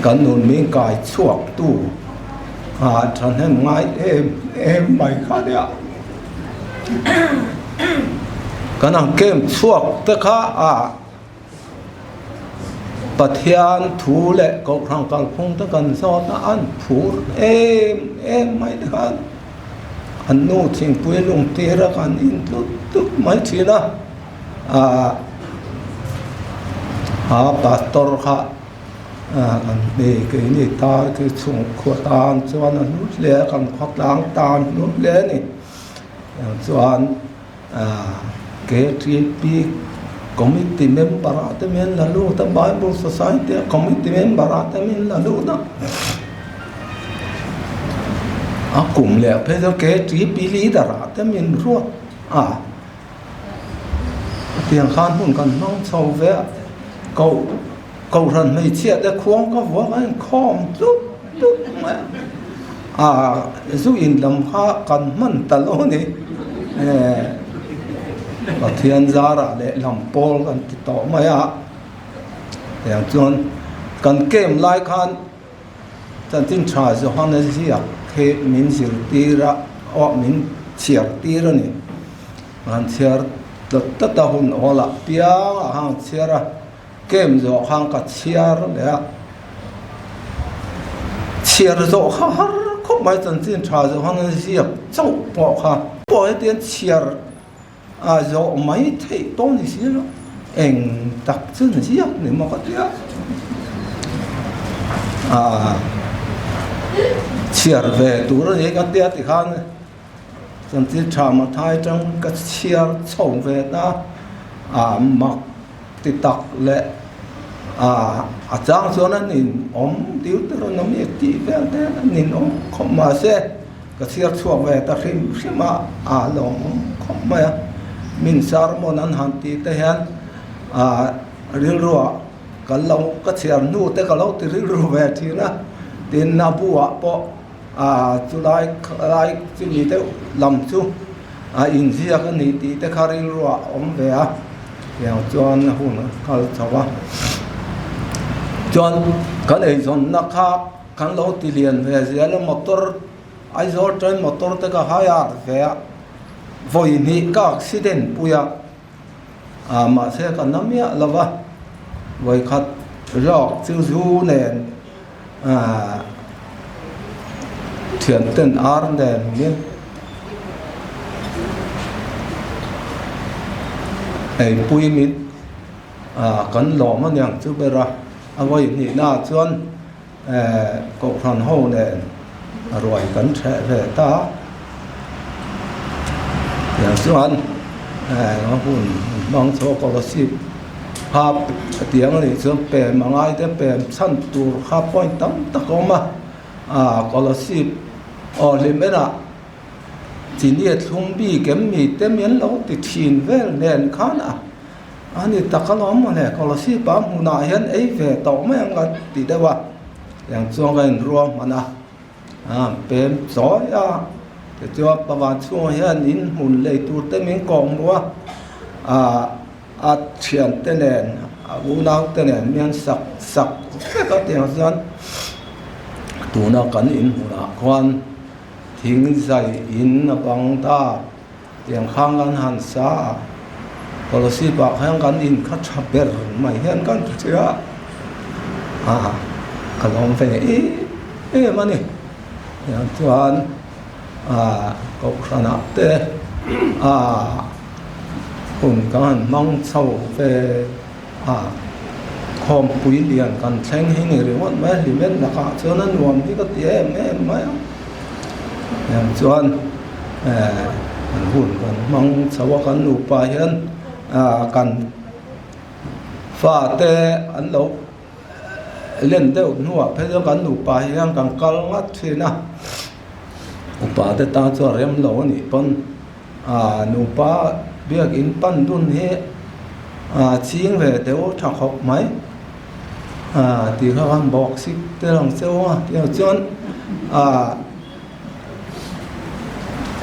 kan nun min kai chhuak tu a thahnem ngai em em mai kha nia kan ang kem chhuak te kha a. Pathian thu leh Kohhran kalphung te kan zawt a, an phur em em mai te khan an nu thingpui lungtir a kan in tlut tlut mai thin a, ah a pastor kha an ni keini tar khi chhungkhua tan chuan a hlut hle a, kan khawtlang tan hlut hle a ni chuan. KTP committee member ah te min la lut a Bible Society a committee member ah te min la lut a a kum leh phei chuan KTP leader ah te min ruat a tiang khan hun kan hmang chho ve a koh kohhran hmeichhia te khuang ka vuak a inkhawm tlut tlut mai a a zu in lam kha kan hman ta lo a ni Pathian zarah leh lam pawl kan ti tawh mai a tiang chuan kan camp lai khan chanchin tha Johana ziak khi min zirtir a aw min chhiar tir a ni an chhiar tlat tlat a hun awl ah piang ah khan an chhiar a. Kem zawh khan ka chhiar leh a, chhiar zawh kha har khawp mai chanchin tha zawh khan an ziak chauh pawh kha pawh hetiang chhiar a zawh mai theih tawh ni si lo eng tak chu an ziak ni maw ka tia ah chhiar ve tur a ni ka tia tikhan chanchin tha Mathai tang ka chhiar chho ve ta a mak. Ti tak leh a a chang chuan a nin awm Deuteronomy tih vel te a nin awm khawp mahse ka chhiar chhuak ve ta hrim hrim a a lawmawm khawp mai a min sermon an han tih te hian a rilruah ka lo ka chhiar hnu te ka lo ti rilru ve thin a tin a buah pawh A chulai lai chumi deuh lam chu a inziak a ni tih te kha rilruah a awm ve a, tiang chuan hun a kal chho a. Chuan kan eizawnna kha kan lo ti lian ve zel a, motor Aizawl train motor te ka hire ve a, vawi hnih ka accident pui a. Ah mahse ka na miah lo va, vawikhat zawk chu zu nen ah thianten ar nen min eipui min ah kan lawm a niang chu ber a a vawi hnihna ah chuan eh kohhran ho nen ruai kan ṭheh ve ta a tiang chuan eh a hun hmang chho scholarship kha tiang a nih chuan pem a ngai te pem chhan tur kha point tam tak a awm a ah scholarship aw hlim enah chini a thlung bik em mi te mi an lo ti thin vel nen khan a. A ni tak alawm mawle, Kolasib ah hmunah hian ei ve tawh mai ang ka ti deuh a, tiang chuan ka inruang hman a, a pem chawi a, tichuan pavan chhungah hian in hmun lei tur te min kawng hmu a, ah a thian te nen a unau te nen mian sak sak vek a tiang chuan tuna kan in hmunah khuan thing zai in a bang ta. Tiang khang kan han sa a, Kolasib ah hian kan in kha tha ber mai hian kan hria a, ka lawm ve em em a ni. Tiang chuan ah kohhran ah te ah hun kan han hmang chho ve a, khawmpui lian kan thleng hi ni ringawt mai a, hlimen lakah chuan a nuam hi ka ti em em mai a. Tiang chuan eh kan hun kan hmang chho a kan nupa hian ah kan fate an lo len deuh hnuah phei chuan kan nupa hian kan kal ngat thin a upa te tan chuan rem lo a nih pawn ah nupa biakin pan dun hi ah ching ve deuh tha khawp mai. Ah tih kha khan bawk sik te lang cheu a tiang chuan ah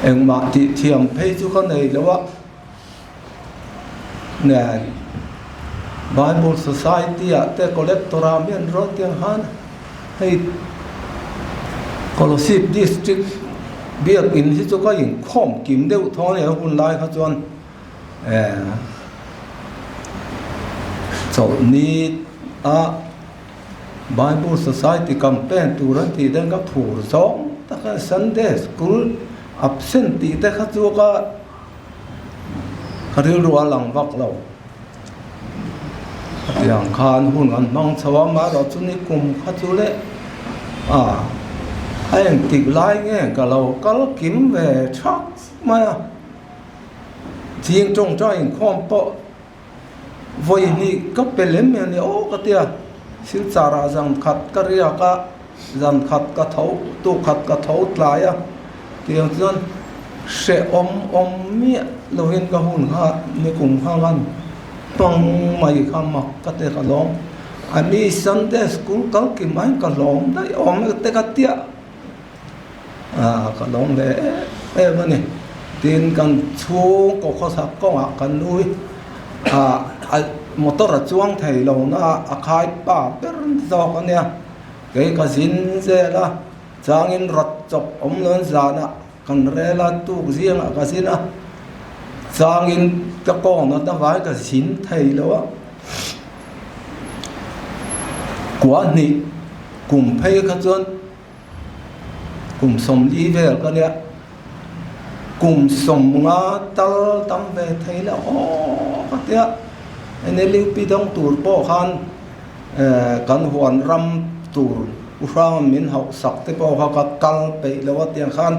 engmah tih thiam phei chu ka nei lo a nen bible society ah te collector ah mian ruat tiang khan hei Kolasib district biakin hi chu ka inkhawm kim deuh thaw a ni a hun lai kha chuan. Chawlhni a Bible Society campaign tur an tih ten ka phur zawng tak a Sunday school absent tih te kha chu ka ka rilru a lang vak lo. Hetiang khan hun an hmang chho a amaherawh chu ni kum kha chu leh a a engtik lai nge ka lo kal kim ve thak mai a. Ching tawngtai inkhawm pawh vawi hnih ka pe lem mai a ni aw ka tia, Silchar ah zan khat ka riak a, zan khat ka tho tuk khat ka tho tlai a tiang chuan hrehawm awm miah lovin ka hun kha nikum kha khan hmang mai kha mak ka ti ka lawm a ni Sunday school kal ki mai ka lawm daih awm te ka tia. Ah ka lawm ve em em a ni. Tin kan chhungkaw khawsak kawngah kan nui ah a motor a chuang thei lo na a a khai pa ber zawk a nia. Kei ka zin zel a, changin rawt chawp awm lo in zanah kan rel a, tuk zingah ka zin a, changin ka kawng nat avangin ka zin thei lo a. Kua hnih kum phei kha chuan. Kum 40 vel ka nia, kum 50 tal tam ve thei la aw ka tia. NLUP dang tur pawh khan eh kan huan ram tur u hrang min hauh sak te pawh kha ka kal peih lo a tiang khan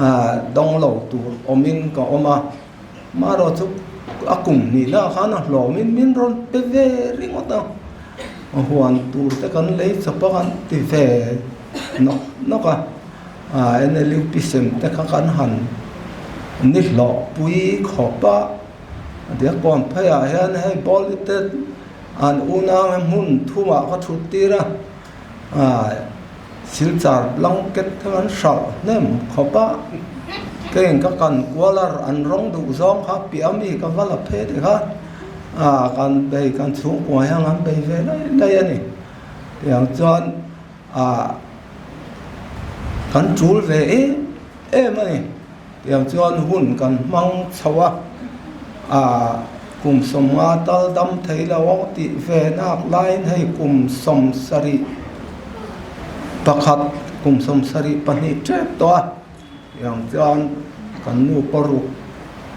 ah dawng lo tur awmin ka awm a. Marawh chu a kum hnih lah khan a hlawmin min rawn pe ve ringawt a, a huan tur te kan lei chawp a kan ti ve nawk nawk a, ah NLUP sem te kha kan han ni hlawh pui khawp a, Diakkawn pheiah hian hei ball te an unau hi hmun thumah ka thut tir a. Silchar blanket kha an hralh hnem khawp a, keng ka kan kual a an rawng duh zawng kha piah ami ka va la phei te kha ah kan bei kan chhungkua hian an bei ve laih laih a ni. Tiang chuan ah kan tul ve em em a ni. Tiang chuan hun kan hmang chho a ah. Kum 50 tal dam thei lo a tih ve nak laiin hei kum 71, kum 72 tep tawh a. Tiang chuan kan nu paruk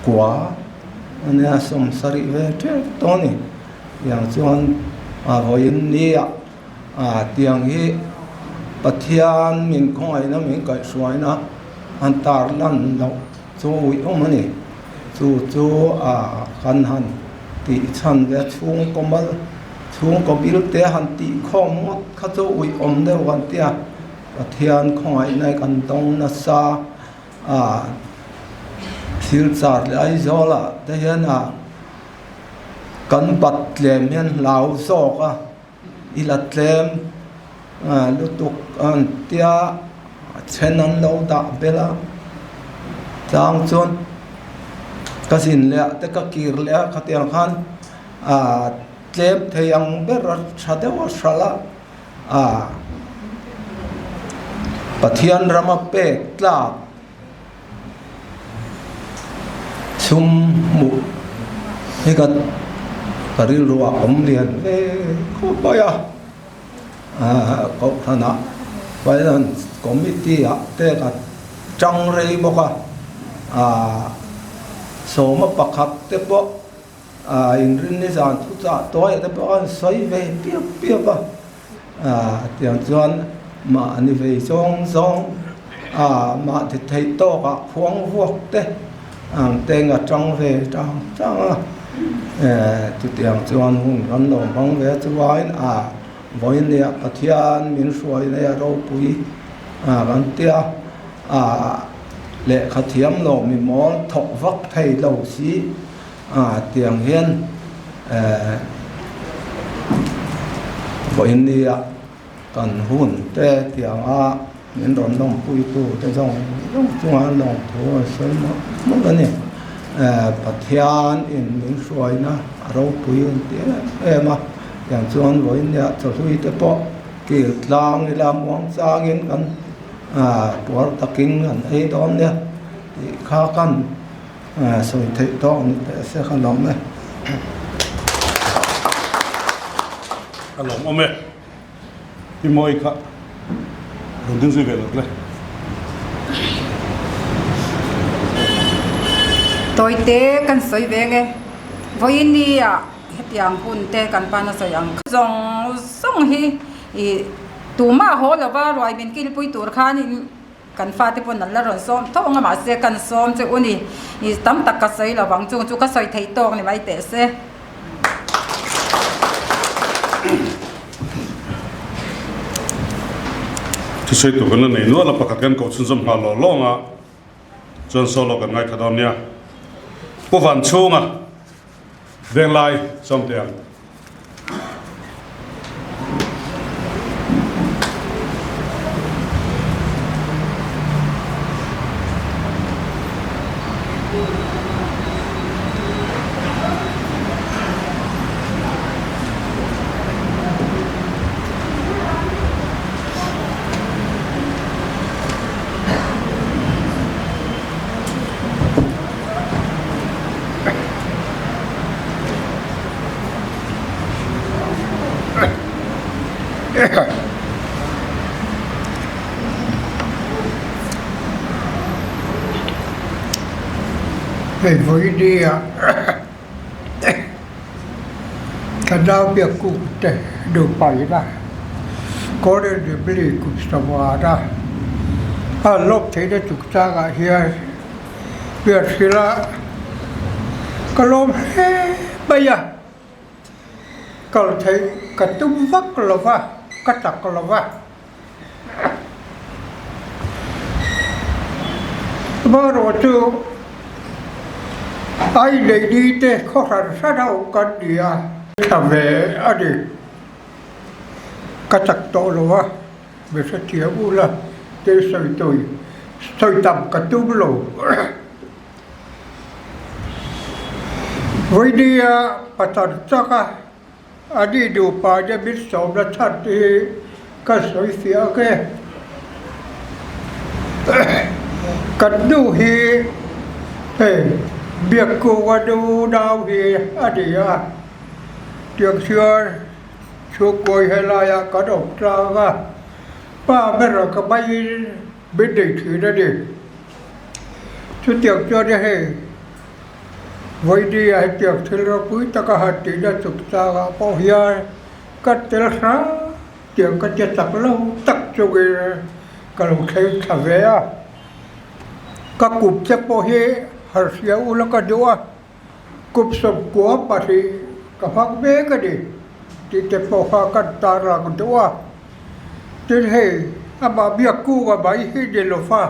kua a nia 70 ve tep tawh a ni. Tiang chuan a vawiin nia tiang hi Pathian min khawngaihna min kaihhruaina an tarlan loh chu uih awm a ni. Chu chu a kan han tih chhan ve a chhungkaw mal chhungkaw bil te han tih khawm ngawt kha chu uih awm deuh kan ti a. Pathian khawngaihna kan dawng nasa a thil char leh Aizawl ah te hian a kan bat tlem hian hlau zawk a i la tlem lutuk an tia a then an lo dah belh a tlang chuan ka zin leh ah te ka kir leh a khatiang khan ah tlem thei ang ber a tha deuh a hralh a ah Pathian rama pek tlak. Sum hmuh hi ka ka rilru ah awm lian ve khawp mai a, aah kohhran ah finance committee ah te ka tang rei bawk a, aah sawma pakhat te pawh aah inrinni zan thu chah tuai ah te pawh an sawi ve piap piap a. Tiang chuan mahni vei zawng zawng a mahni theih tawkah khuang vuak te ang te nga tang ve tang tang a, chutiang chuan hun kan lo hmang ve chuain a vawinia Pathian min hruai nei a ropui kan tia a lehkha thiam lo mi mawl thawk vak thei lo si. A tiang hian vawiin nia kan hun te tianga min rawn lawmpuitu te zawng zawng chunga lawmthu an sawi mawlh mawlh a ni. Pathian in min hruaina a ropui an ti em em a, tiang chuan vawiin nia chawhlui te pawh kil tlang ila muang changin kan puar takin kan ei dawn nia tih kha kan. Sawi theih tawk ni teh se ka lawm e.
Ka lawm awm e. I mawi kha rawn ding zui ve lo tle.
Tawite kan sawi veng e. Vawiin ni ah hetiang hun te kan pan a sawi ang zawng zawng hi ih tumah haw lova ruai min kilpui tur khan in Kan fate pawn an la rawn sawm tho ang a, mahse kan sawm che u ni. I tam tak ka sawi lo vang, chung chu ka sawi theih tawk ni mai teh se.
Thusawi tur kan la nei nual a, pakhat kan koh chhunzawm nghal lawng lawng a, chuan solo kan ngaithla dawn nia. Pu Vanchhunga Venglai sawm teh ang.
Hei vawinia ka nau biak kuk te nupaina Golden Jubilee kum sawmnga a lawm theihna chungchangah hian Biakhila ka lawm hle mai a, kal theih ka tum vak lo va, ka chak lo va. Amaherawh chu ai nei ni te khaw hran hran a awm kan ni a. Tha ve a ni, ka chak tawh lo va. Mi hrethiam ula tih sawi tui sawi tam ka tum lo. Vawinia patan chaka a nih nupa nia min sawmna chhan te hi ka sawi fiah ang e. Kan nu hi hei. Biakkunga nu nau hi a ni a, tiang chuan chhungkawi helaiah kan awm tlang a, pa ber ka maiin min nei thin a ni. Chutiang chuan hei vawinia hetiang thil ropui taka han tihna chungchangah pawh hian ka tel hrang tiang ka che chak lo tak chungin ka lo thleng thla ve a. Ka kum che pawh hi harhria ula ka duh a, kum 12 ka hmang mek a ni tih te pawh kha kan tarlang duh a. Tin hei amah biak kunga mai hi ni lo va,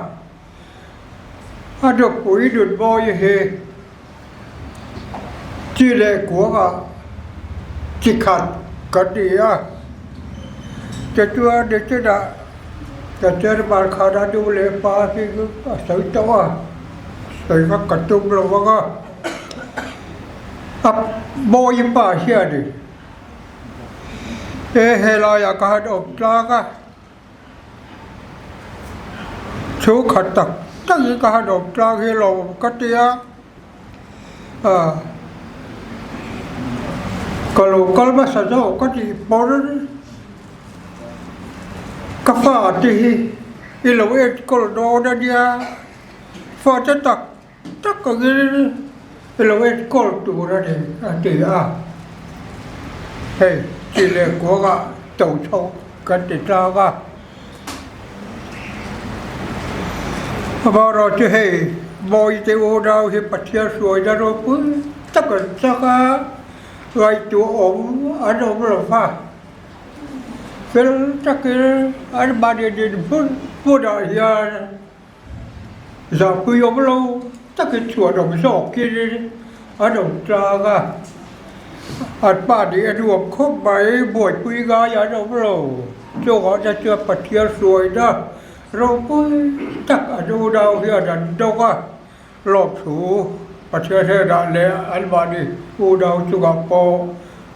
a nupui nunmawi hi chi leh kuangah chi khat kan ni a, tichuan nichinah ka chairman khan a nu leh pa hi a sawi tawh a, sawi vak ka tum lo vang a, a mawi pa hianin he helaiah ka han awm tlang a. Thu khat tak tak hi ka han awm tlang hi lo ka ti a, ah ka lo kal hmasa zawk ka tih pawn ka fa te hi i lo enkawl dawn a nia, fa te tak tak angin i lo enkawl tur a ni a ti a, hei chi leh kuangah to chho kan ti tlang a, amaherawhchu chu hei Mawite unau hi Pathian hruaina ropui tak an chak a, ngaihtuah awm an awm lo va, fel takin anmahni dinhmun hmunah hian Zahpui awm lo takin chhuan awm zawkin an awm tlang a, an pa nih a nuam khawp mai, buaipui ngai an awm lo. Chungah te chuan Pathian hruaina ropui tak an unau hian an dawng a, lawmthu Pathian hnenah leh anmahni unau chungah pawh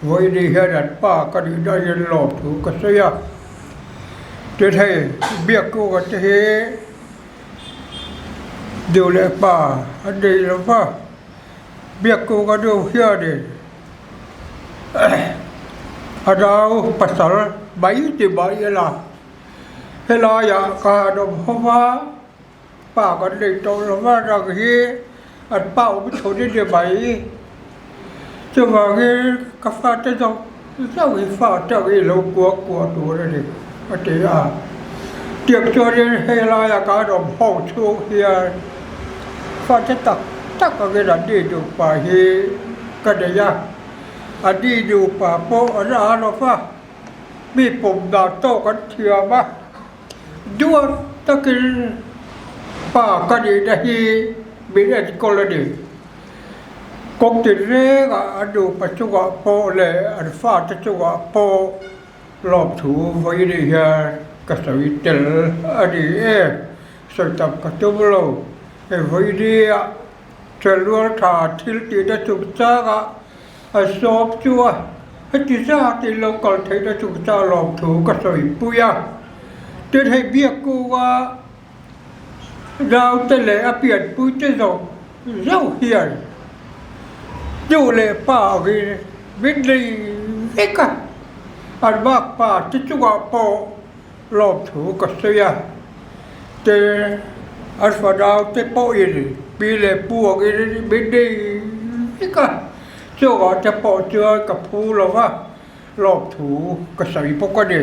vawiini hian an pa ka nih dahin lawmthu ka sawi a. Tin hei Biakkunga te hi Nu leh pa an nei lo va, Biakkunga nu hianin a nau pasal mai ti mah ila helaiah ka han awm ho va, pa kan nei tawh lo va rang hi an pa awm chhun i ni mai. Chuvangin ka fate zawng zawng hi fa tang i lo kuah kuah tur a ni a ti a. Tiang chuanin hei laia kan awm ho chhung hian fate tak tak angin an ni nupa hi ka nei a, an ni nupa pawh an a lo va, mi pawm dan tawk an thiam a. Duat takin pa ka nihna hi min enkawl a ni. Kawng tinrengah an nupa chungah pawh leh an fate chungah pawh lawmthu vawi nih hian ka sawi tel a ni e. Sawi tam ka tum lo. Hei vawi nia Ṭhelrual ṭha thil tihna chungchangah A sawp chu a heti zat in lo kal theihna chungchang lawmthu ka sawipui a, tin hei Biakkunga naute leh a pianpui te zawng zawng hian nu leh pa angin min nei vek a, an makpa te chungah pawh lawmthu ka sawi a, tin an fanaute pawhin pi leh pu angin min nei vek a. Chungah te pawh chuan ka phu lo va, lawmthu ka sawi bawk a ni.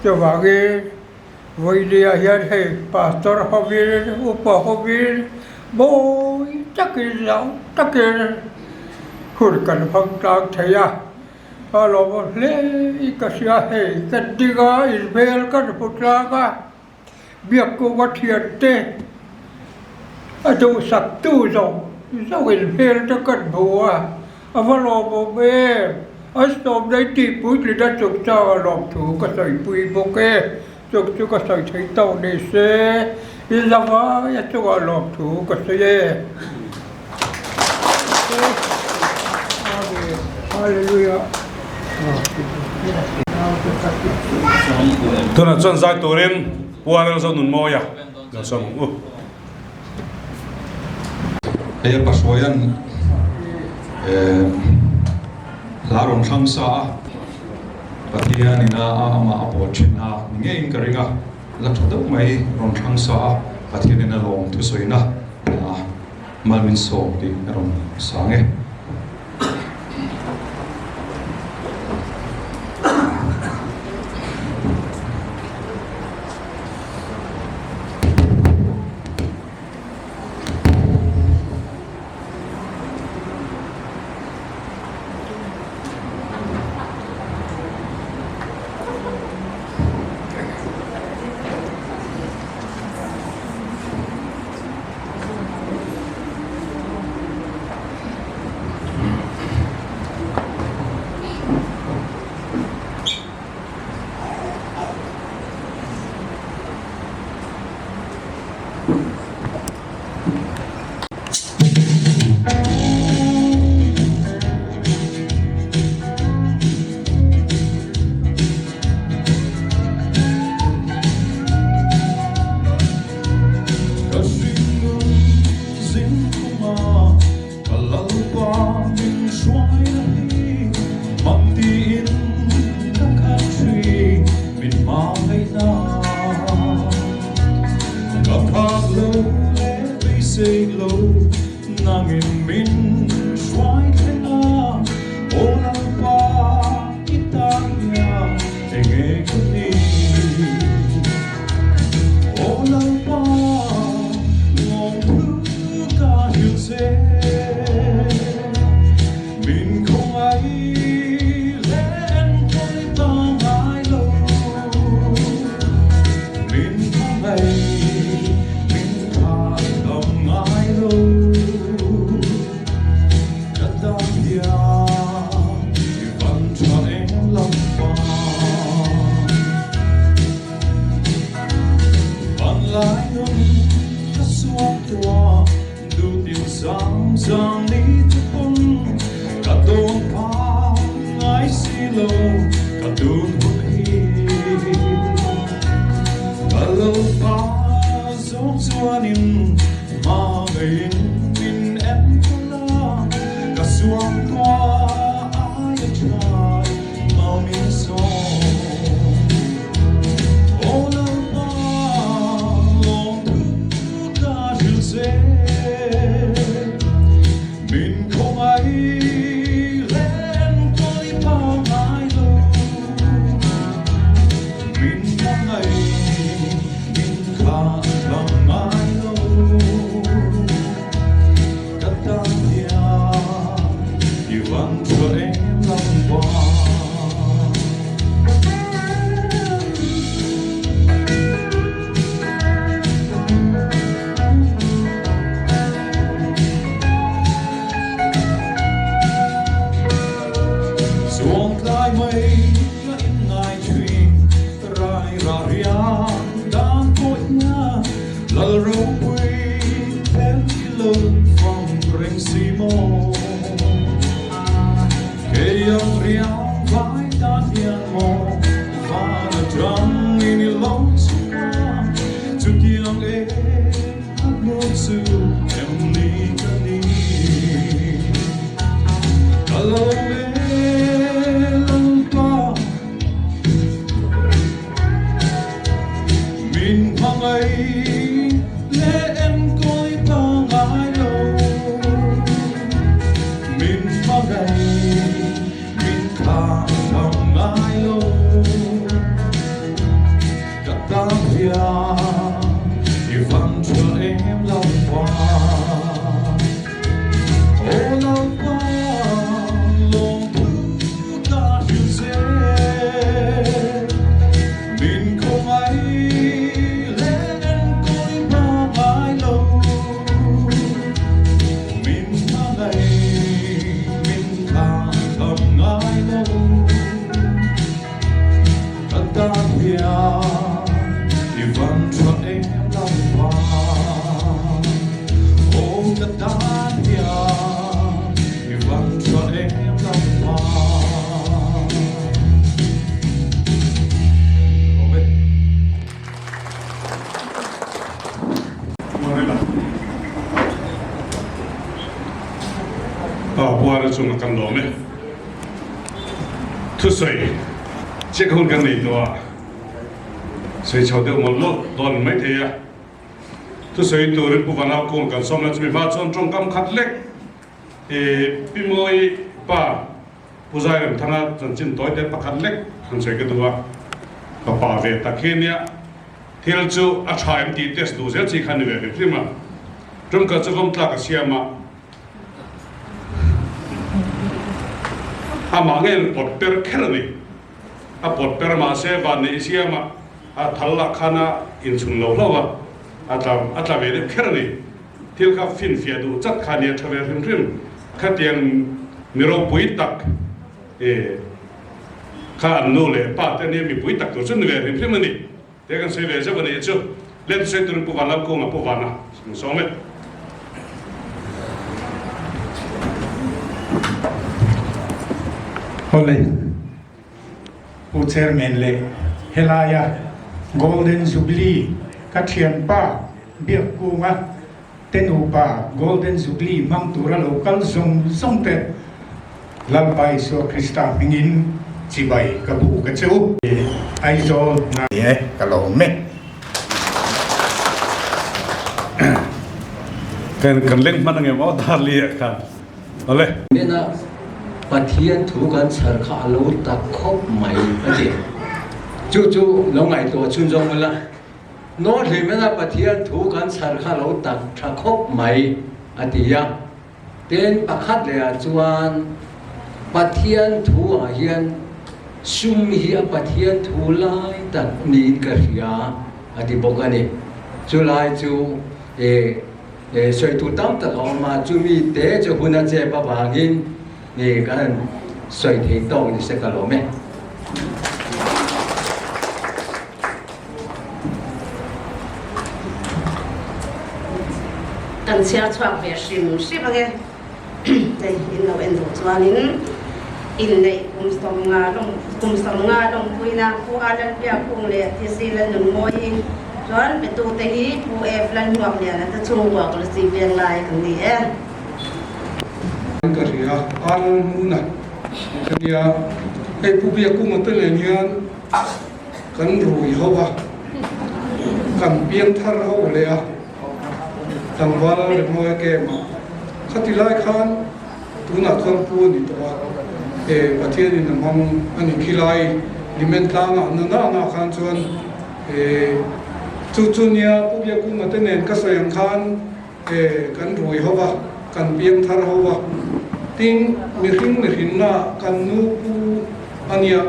Chuvangin vawinia hian hei Pastor hovin, Upa hovin mawi takin zau takin hun kan hmang tlang thei a, a lawmawm hle i ka hria hei ka ding a, inhmel kan hmu tlang a. Biakkunga thiante a duhsaktu zawng zawngin hmel te kan hmu a, a va lawmawm em! An sawmnei tihpuitlin a chungchang a lawmthu ka sawipui bawk e, chung chu ka sawi thei tawh ni se, i zavai a chungah lawmthu ka sawi e. Amen. Hallelujah.
Tunah chuan zai turin Pu Arel Zonunmawia lo sawm ang u.
Hei a Pahruaia'n hla rawn thlang sa a, Pathian ina a amah a pawl thin a ni ngeiin ka ring a, la tha deuh mai rawn thlang sa a, Pathian ina lawm thusawina hla mal min sawm tih a rawn sang e. Ka hringnun zing khuma ka lalpa min hruaina hi mak tiin ka khat thin min hmangaihna. Ka phak lo leh beisei lo nangin min hruai thleng a, aw lalpa i tan hian enge ka ni? Aw Lalpa, lawmthu ka hrilh che. Min khawngaih leh enkawl ta ngai lo. Min khawngaih, min thlah dam ngai lo. Ka tan hian i van tha eng lampa. Vanlai nun ka suak tuah duhtin zang zang ni te pawn ka dawn phak ngai si lo ka tun hun hi. Ka lo pa zawk chuanin hma ngeiin min enkawl a, ka suak tuah aia tha mau min sawm. Aw Lalpa lawmthu ka hrilh che, min khawngaih leh enkawl i pa ngai lo. Min hmangaih min kha lam ngai lo. Ka tan hian i van tha em lam pa. Chuang tlai mai ka in ngai thin rai ra riang dan pawh hian lal ropui thlen i lo fang reng si maw. Kei ang riang vai tan hian maw van atang in i lo chhuk a, chutiang em a hmu chu em ni ka ni. Ka lo e Lalpa min hmangaih leh enkawl i pa ngai lo. Min hmangaih min kha.
Thusawi chiah ka hun kan nei tawh a, sawi chho deuh mawlh mawlh dawn mai thei a. Thusawi turin Pu Vanau Kung kan sawm la, chumi hma chuan tawngkam khat lek Pi Mawi pa Pu Zairemthanga chanchin tawi te pakhat lek han sawi ka duh a, ka pa ve tak hi ania, thil chu a tha em tih test duh zel chi kha ni ve hrim hrim a, tawngka chu vawm tlak a siam a, amah ngeiin pawt per kher a ni. A pawt per mahse van neih siam a, a thal lah khan a inchhun lo hlauh a, a tla a tla ve deuh kher a ni. Thil kha finfiah duh chat kha nia tha ve hrim hrim. Khatiang mi ropui tak eh kha an nu leh pa te ania mipui tak tur chu ni ve hrim hrim a ni. Te kan sawi ve zeuh a nih chu. Let sawi turin Pu Vanlalkunga Pu Vana kan sawm e.
Awle, Pu Chairman leh helaia Golden Jubilee ka thianpa Biakkunga te nupa Golden Jubilee hmang tura lo kal zawng zawng te Lalpa Isua Krista hmingin chibai ka bu ka che u. Aizawl na.
Ni e, ka lawm e.
Kan kan leng hman angem aw Darli ah khan awle.
Mena Pathian thu kan chhar kha a lo tak khawp mai a ti. Chu chu lo ngaihtuah chhunzawm ula. Nawhlimena Pathian thu kan chhar kha lo tak tha khawp mai a ti a. Tin, pakhat lehah chuan Pathian thu ah hian sum hi a Pathian thu lai tak niin ka hria a ti bawk a ni. Chu lai chu e sawitu tam tak a awm a, chumi te chu hun a chep avangin kan han sawi thei tawk ni se ka lawm e.
Kan chhiar chhuak ve hrim hrim ange. Hei in lo en duh chuanin inneih kum 50 lawng kum 50 lawmpuina Pu A Lalpiakhung leh TC Lalnunmawi chuan petute hi Pu F Lalhmuakliana te chhungkua Kolasib Venglai an ni e.
Ka hria a Lalhmuna ka nia hei Pu Biakunga te nen hian Kan rui ho a, kan piang thar ho leh a, tlangval Remawi game ah khati lai khan tunah chuan pu a ni tawh a, e Pathianin a hmang a ni khi lai Limen tlangah na na na khan chuan e chu chu nia Pu Biakunga te nen ka sawi ang khan e kan rui ho a, kan piang thar ho a, tin mihring mihrinna kan nu pu a nia,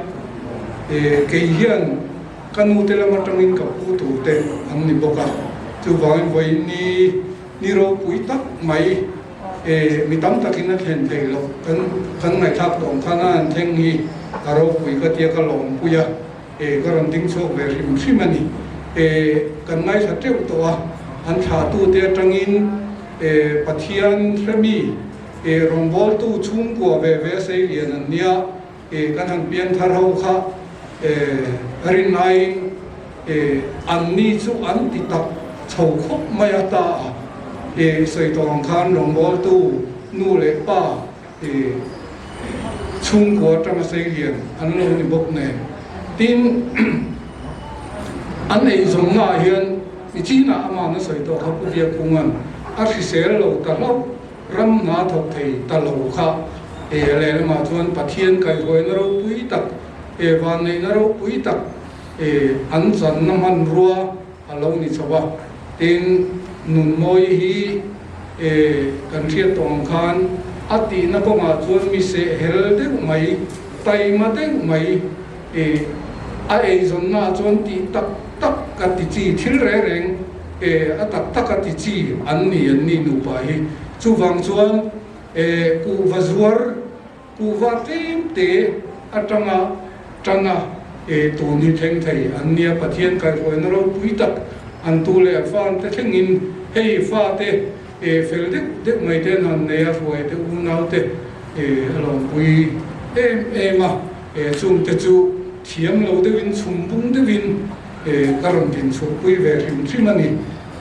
e kei hian ka nu te lam atangin ka pu tur te an ni bawk a, chuvangin vawiin ni ni ropui tak mai e mi tam takin a thlen thei loh kan kan ngaihthlak tawh ang khan a han thleng hi a ropui ka tia ka lawmpui a. E ka rawn ding chhuak ve hrim hrim a ni. E kan ngaithla teuh tawh a, an thlahtute atangin e Pathian hremi e rawngbawltu chhungkua ve ve sei lian an nia, e kan han pianthar ho kha e rin aiin e an ni chu an ti tak chho khawp mai a ta a, e sawi tawh ang khan rawngbawltu nu leh pa I chhungkua atanga seilian an lo ni bawk nen. Tin, an eizawnna ah hian Nichinah aman a sawi tawh kha Pu Biakkunga'n a hrisel lo ta hlauh, ram hna thawk thei ta lo kha e lehlamah chuan Pathian kaihhruaina ropui tak e vanneihna ropui tak e an channa hmanrua a lo ni chho a, tin Nunmawi hi e kan hriat tawh ang khan a tihna kawngah chuan mi sehhel deuh mai, taima deuh mai e a eizawnnaah chuan tih tak tak a ti chi, thil reng reng e a tak tak a ti chi an ni an ni nupa hi. Chuvang chuan e kuhva zuar Kuhva tlem te atanga tana e tun hi thleng thei an nia Pathian kaihhruaina ropui tak an tu leh fan te thlengin hei fate e fel deuh deuh mai te an han nei a hruai te unau te e a lawmpui em em a e chung te chu thiam lo deuhin chhum bung deuhin e ka rawn din chhuahpui ve hrim hrim a ni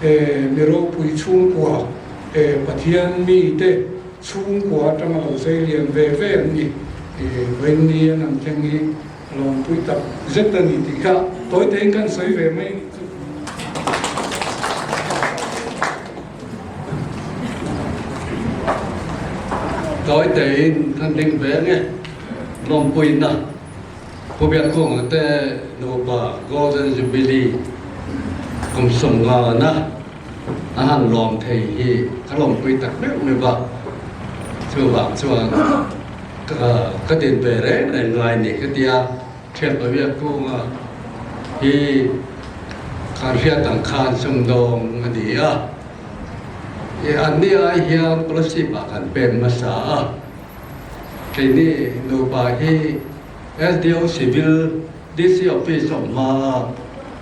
e mi ropui chhungkua e Pathian mi te Chhungkua atanga lo zei lian ve ve an ni. Vawiin an an thleng hi a lawmpui tak zet a ni tih kha tawi tein kan sawi ve mai a nih chu.
Tawi tein kan ding ve nge lawmpuina Pu Biakkunga te nupa Golden Jubilee kum sawmngana a han lawm thei hi ka lawmpui tak meuh meuh a, chuvang chuan ka din ve reng reng ngai ni ka ti a, Thianpa Biakkunga hi kan hriat ang khan sumdawng a ni a, anni ai hian Kolasib ah kan pem hmasa a, keini nupa hi SDO Civil DC Office awm hma a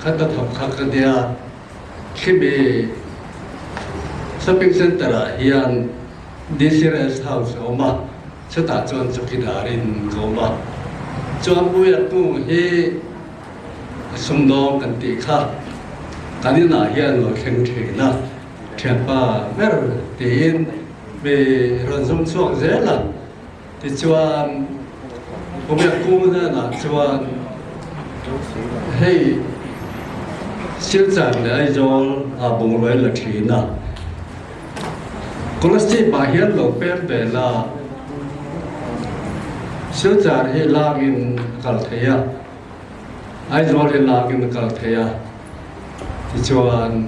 khat a thawk kha ka nia. Khimi Shopping Centre ah hian DC Rest House a awm a, chutah chuan chawkidar in ka awm a. Chuan Puia Kung hi sumdawng kan tih kha kan inah hian lo thleng thin a, thianpa ber tiin mi rawn zum chhuak zel a. Tichuan, Pubiak Kung hnenah chuan, Hei, Silchar leh Aizawl ah bungrua la thin a, Kolasib ah hian lo pem ve la, Silchar hi langin a kal thei a, Aizawl hi langin a kal thei a, tichuan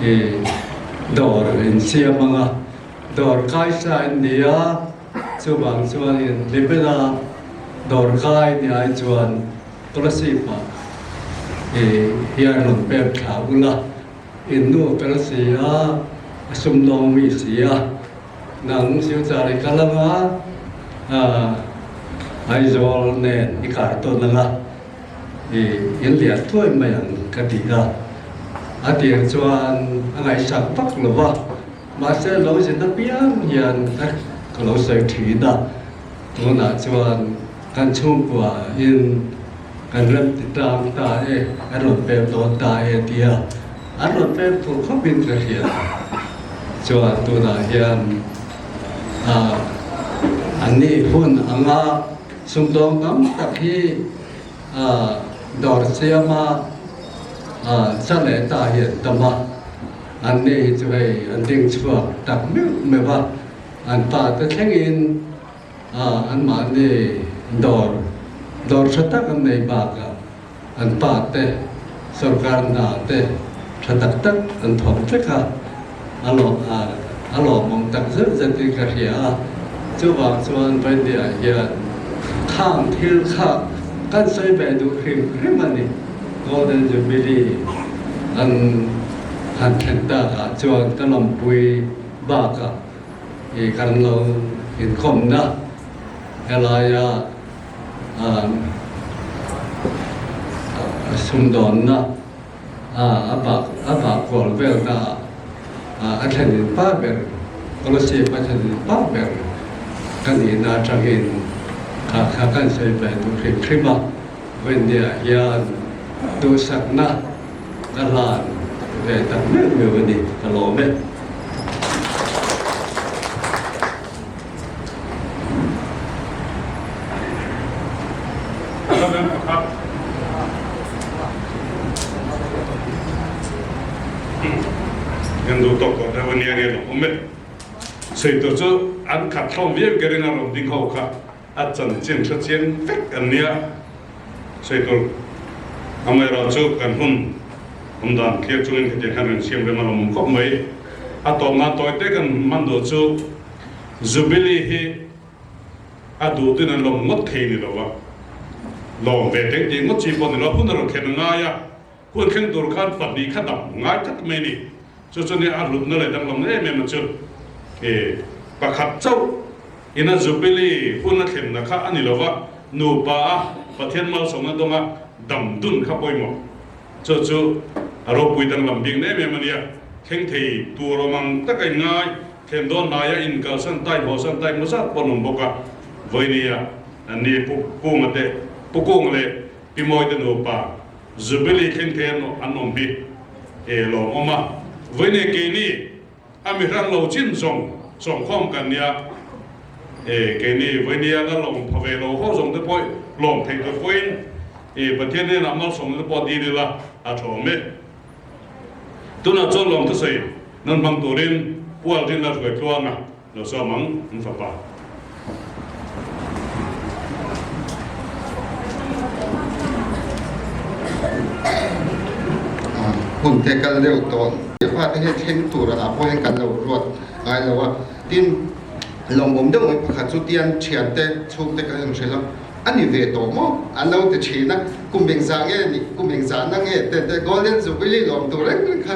i dawr insiam anga, Dawr kai sa in ni a, chuvang chuanin Libela dawr kai ni ai chuan Kolasib ah i hian rawn pek thla ula, in nu fel si a, a sumdawng mi si a, nang Silchar i kal anga Aizawl nen i kar tawn anga i in lian thuai mai ang ka ti a, a tir chuan a ngaihsak vak lo va. Mahse lo zin apiang hian ka lo sawi thin a, tunah chuan kan chhungkua in kan rem ti tlang ta e, an rawn pem dawn ta e tia an rawn pem tur khawp in ka hria. Chuan tunah hian an nih hun anga sumdawng tam tak hi dawr siama cha leh ta hi an tam a. An ni hi chu hei an ding chhuak tak meuh meuh a, an pa te thlengin anmahni dawr dawr tha tak an nei bakah an pa te sorkar hna te tha tak tak an thawk vek a, a lawm a lawmawm tak zet zetin ka hria a, chuvang chuan Vaindia hian khang thil kha kan sawi ve duh hrim hrim a ni. Golden Jubilee an han thlen takah chuan ka lawmpui bakah i kan lo inkhawmna helaia sumdawnna a bak a bak kual velna ah a thlenin pa ber policy a thlenin pa ber ka nihna atangin kha kha kan sawi ve duh hrim hrim a. Vawinia hian duhsakna ka hlan ve tak meuh meuh a ni, ka lawm e.
Kan duh tawk tawh deuh a nia nge lawm awm e. Sawi tur chu an khat hlawm viau ka ring a rawn ding ho kha. A chanchin hre chiang vek an nia. Sawi tur amaherawhchu kan hun awm dan clear chungin hetiang hian rawn siam rem a lawmawm khawp mai. A tawp nan tawi te kan hman duh chu Jubilee hi a duh tuin an lawm ngawt thei ni lo va, lawm ve teng tih ngawt chi pawh ni lo, hun a rawn thlen a ngai a. Hun thleng tur khan pahnih kha dam ngai tlat mai a ni. Chu chu nia a hlutna leh danglamna em em a chu. E, pakhat chauh ina Jubilee hun a thlenna kha a ni lo va, nupa a Pathian malsawmna dawnga dam dun kha pawimawh. Chu chu a ropui danglam bikna em em a nia. Thleng thei tur awm ang taka inngai, thlen dawn hnaia inkalsan tai hawsan tai hmazat pawh an awm bawk a. Vawinia ni Pu Kunga te, Pu Kunga leh Pi Mawite nupa Jubilee thleng thei an awm hi e lawmawm a, vawiin keini a mihrang lo chin zawng sawmkhawm kan nia. E, keini vawinia la lawm pha ve lo ho zawng te pawh lawm theih tur pawhin e, Pathian hnenah malsawmna te pawh dil ila a tha awm e. Tunah chuan lawm thusawi nan hmang turin Pu Aldrin Lalhruaitluanga lo sawm ang an fapa.
Hun te kal deuh tawh fate hian thleng tur ah pawh hian kan lo ruat ngai lo a, tin lawmawm deuh mai pakhat chu tian thiante chhungte ka en hrilh a, a ni ve tawh maw an lo ti thin a, kum engzah nge nih kum engzah na nge te te golden jubilee lawm tur reng reng kha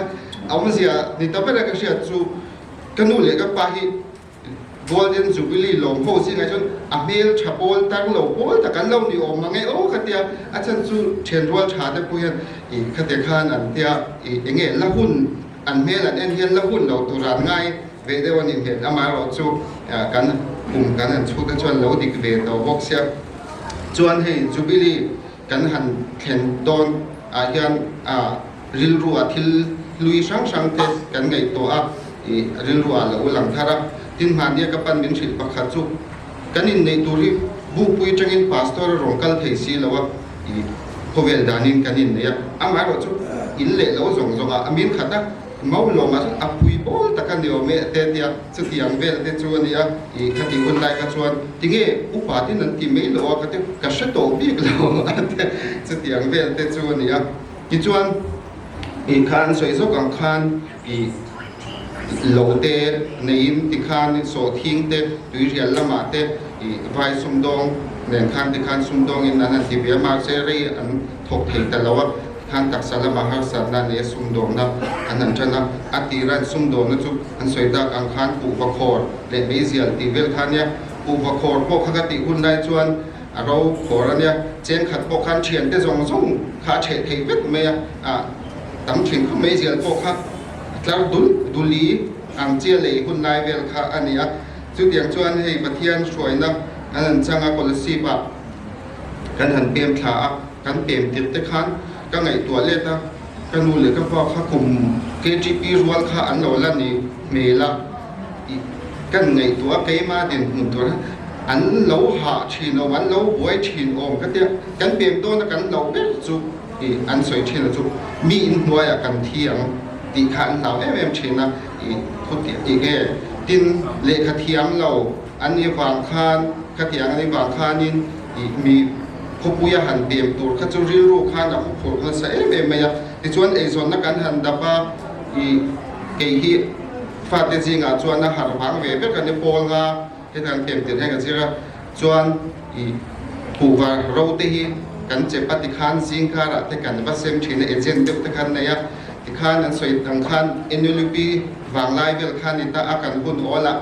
a awmzia ni ta ber a ka hriat chu ka nu leh ka pa hi Golden Jubilee lawm ho zingah chuan a hmel tha pawl tar lo pawl tak an lo ni awm mang e aw khatia a chhan chu thian rual tha te pawh hian ih khatia khan an tia ih eng nge la hun an hmel an en hian la hun lo tur an ngai ve deuh a nih hmel amaherawh chu kan kum kan han chhut te chuan lo dik ve tawh bawk sia chuan hei Jubilee kan han thlen dawn ah hian ah Rilru ah thil hlui hrang hrang te kan ngaihtuah a, ih rilru ah lo lang thar a. Tin hmania ka pan min hrilh pakhat chu kan inneih tur hi bukpui atangin pastor a rawn kal thei si lo a, ih khawvel danin kan innei a. Amaherawh chu in leh lo zawng zawng ah a min khat a, mau lawmah chuan a pui bawl tak a ni awm e te tia chutiang vel te chu a ni a, ih khatih hun lai kha chuan tinge upa tin an ti mai lo a ka ti ka hre tawh bik lo a te chutiang vel te chu a ni a. Tichuan, ih kha an sawi zawk ang khan ih lo te neiin tikhan sawhthing te tuirial lamah te ih vai sumdawng nen khan tikhan sumdawngin an han ti ve a, mahse rei an thawk thei ta lo a, tikhan taksa lamah harsatna a nei a, sumdawngna an han tan a, a tira an sumdawngna chu an sawi tak ang khan kuhva khawr leh meizial tih vel kha ania, kuhva khawr pawh kha ka tih hun lai chuan A ro khawr a nia, cheng khat pawh khan thiante zawng zawng kha a chheh thei vek mai a, ah tam thin khawp mai zial pawh kha a tlar dul duli ang chia lei hun lai vel kha a ni a. Chutiang chuan hei Pathian hruaina an han chang a, Kolasib ah kan han pem thla a, kan pem tirh te khan ka ngaihtuah let a, ka nu leh ka pa kha kum KTP rual kha an lo la ni hmel a. Kan ngaihtuah a keima dinhmun tur an lo hah thin awm, an lo buai thin awm ka tia, kan pem dawn a kan lo ber chu ih an sawi thin a chu mi inhnuaiah kan thi ang tih kha an hlau em em thin a, ih thu ih nge tin lehkha thiam lo an nih vang khan khatiang an nih vang khanin ih mi khawpuia han pem tur kha chu rilru khan a huphurh nasa em em mai a, tichuan eizawnna kan han dap a ih kei hi. Fate zingah chuan a harh vang ve vek a ni pawl nga heta kan pem tir hian ka zir a, chuan ih kuhva ro te hi kan chep a tikhan zingkarah te kan va sem thin a agent deuh te khan nei a, tikhan an sawi ang khan NLUP vanglai vel khan ni ta a kan hun awl a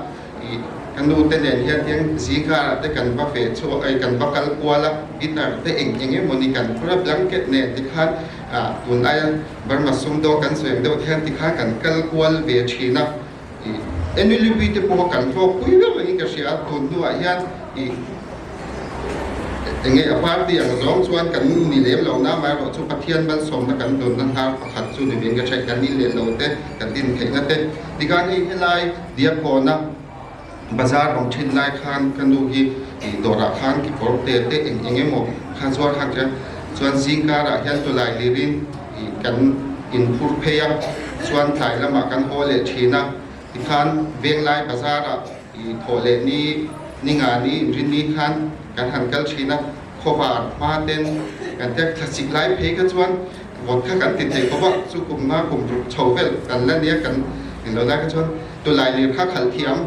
ih ka nu te nen hian tiang zingkarah te kan va feh chhuak ai kan va kal kual a guitar te eng eng emawni kan phur a blanket nen tikhan ah tunlaia Burma sumdawng kan sawi ang deuh te hian tikhan kan kal kual ve thin a, ih NLUP te pawh kan hlawk pui ber angin ka hria a, tun hnuah hian ih enge a party ang zawng chuan kan ni lem lo na amaherawh chu Pathian malsawmna kan dunna hnar pakhat chu ni vin ka hria kan ni leh lo te kan din theihna te tikhan hei helai Diakawna Bazar awm thin lai khan ka nu hi ih dawrah khan kekawr te te eng eng emaw kha zuar khan tia chuan zingkarah hian tawlai lirin ih kan inphur phei a chuan tlai lamah kan haw leh thin a tikhan venglai bazarah ih thawh leh ni ni nga ni inrin ni khan kan han kal thin a khawvar hma ten kan tia thlasik lai phei kha chuan vawt kha kan ti thei khawp a chu kum nga kum ruk chho vel kan la nia kan inlo lai kha chuan Tulai lir kha khalh thiam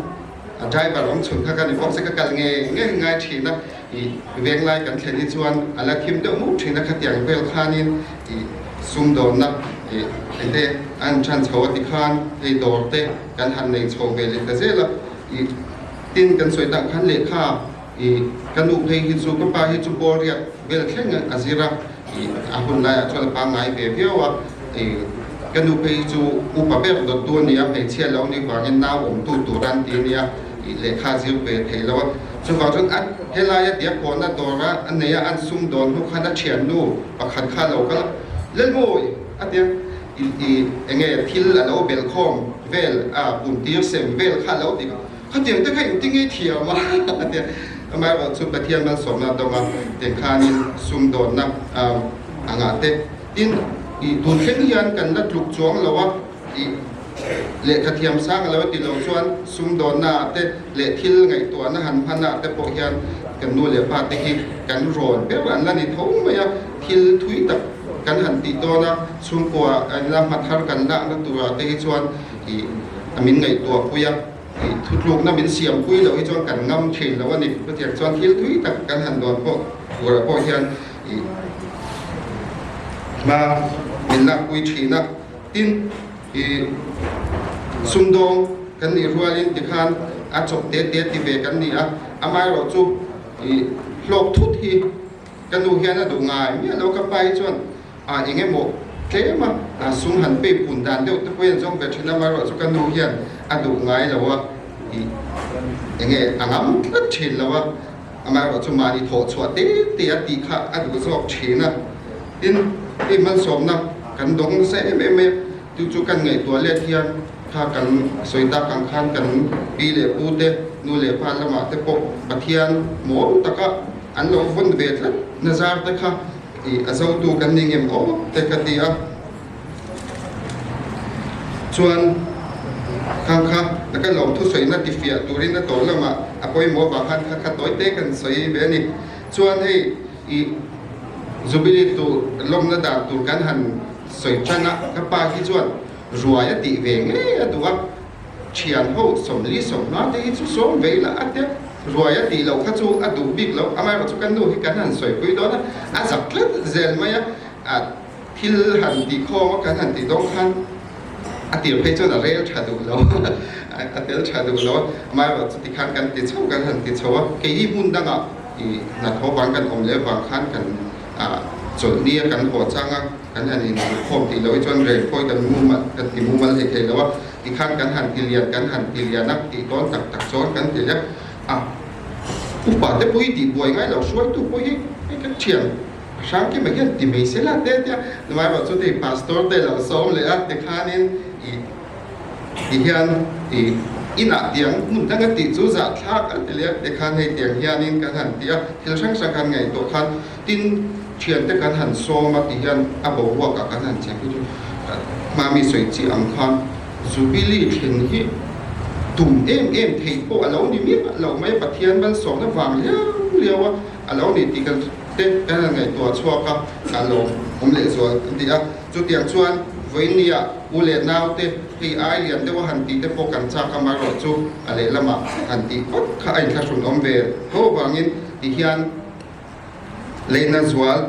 a driver awm chhun kha ka ni bawk se ka kal nge nge ngai thin a, ih venglai kan thlen hi chuan a la thim deuh mup thin a khatiang vel khanin ih sumdawnna ih eng te an than chho a tikhan hei dawr te kan han nei chho ve leh ta zel a, ih tin kan sawi tak khan lehkha ih ka nu phei hi chu ka pa hi chu pawl riat vel thleng a zir a. Ih a hun laiah chuan a pangngai ve viau a, ih ka nu phei chu upa ber dawttu a ni a, hmeichhia lo nih vangin nau awmtu tur an ti a nia, ih lehkha zir ve thei lo a. Chuvang chuan a helaia diakawna dawra a nei a, an sum dawn hnu khan a thiannu pakhat kha a lo kal a, Lelmawi! a ti a, ih ih eng nge thil a lo belhkhawm vel a, buntir sem vel kha a lo ti. Khatiang te kha engtin nge i thiam a? a ti a. Amaherawh chu Pathian malsawmna a dawng a, tiang khanin sumdawnna a ngah te. Tin, i tun thleng hian kan la tluk chuang lo a, i lehkha thiam sang a lo ti lo chuan sumdawnna ah te leh thil ngaihtuahna han hman ah te pawh hian kan nu leh pa te hi kan rawn ber an la ni tho mai a, thil thui tak kan han tih dawn a, chhungkua la hma thar kan lakna turah te hi chuan i a min ngaihtuah pui a, i thutlukna min siam pui loh hi chuan kan ngam thin lo a ni. Chutiang chuan thil thui tak kan han dawn pawh turah pawh hian i hma min lakpui thin a. Tin, i sumdawng kan nih rualin tikhan a chawp te te ti ve kan ni a, amaherawh chu i hlawk thut hi ka nu hian a duh ngai miah lo, ka pa hi chuan a eng emaw tlem a sum han pei pun dan deuh te pawh hian zawng ve thin a, amaherawh chu ka nu hian a duh ngai lo a, i eng nge a ngam tlat thin lo a, amaherawh chu mahni thawh chhuah te te a tih kha a duh zawk thin a, tin hei malsawmna kan dawng nasa em em mai a, chu chu kan ngaihtuah let hian kha kan sawi tak ang khan kan pi leh pu te nu leh pa lamah te pawh Pathian mawl taka an lo vawn ve tlat nazar te kha Ih a zotu kan ni ngem aw te ka ti a, chuan khang kha ka ka lawm thusawiina ti fiah turin a tawh lamah a pawimawh avang khan kha kha tawi te kan sawi ve a ni. Chuan hei ih Jubilee tur lawmna dan tur kan han sawi tan a, ka pa hi chuan ruai a tih ve ngei a duh a. Thian ho 40 sawmhna te hi chu sawm ve ila a tia, ruai a tih loh kha chu a duh bik lo, amaherawh chu kan nu hi kan han sawipui dawn a, a zak tlat zel mai a, a thil han tih khawm a kan han tih dawn khan a tir phei chuan a rel tha duh lo a tel tha duh lo a, amaherawh chu tikhan kan ti chho kan han ti chho a, kei hi hmun dangah ih hnathawh vang kan awm leh vang khan kan ah chawlhni a kan haw chang a, kan han inkhawm tih loh hi chuan rel pawh hi kan mumal kan ti mumal thei thei lo a. Tikhan kan han ti lian kan han ti lian a tih dawn tak tak chuan kan ti leh a, upa te pawh hi tih buai ngai lo hruaitu pawh hi hei kan thian a hrang kim ah hian ti mai se la te tia amaherawh chu hei pastor te lo sawm leh a tikhanin ih tihian ih inah tiang hmun danga tih chu zahthlak a ti leh a tikhan hei tiang hianin kan han ti a thil hrang hrang kan ngaihtuah khan Tin, thiante kan han sawm a ti hian a boruakah kan han cheng hi chu hmami sawi chiah ang khan Jubilee thlen hi tum em em theih pawh a lo ni miah lo mai a, Pathian malsawmna vang liau liau a a lo ni tih kan te kan han ngaihtuah chhuak a, a lo awm leh zual an ti a. Chutiang chuan vawinia u leh nau te hei ai lian deuh a han tih te pawh kan chak a, amaherawh chu a lehlamah han tih phawt kha a inthlahrun awm ve tho avangin ti hian Leina zual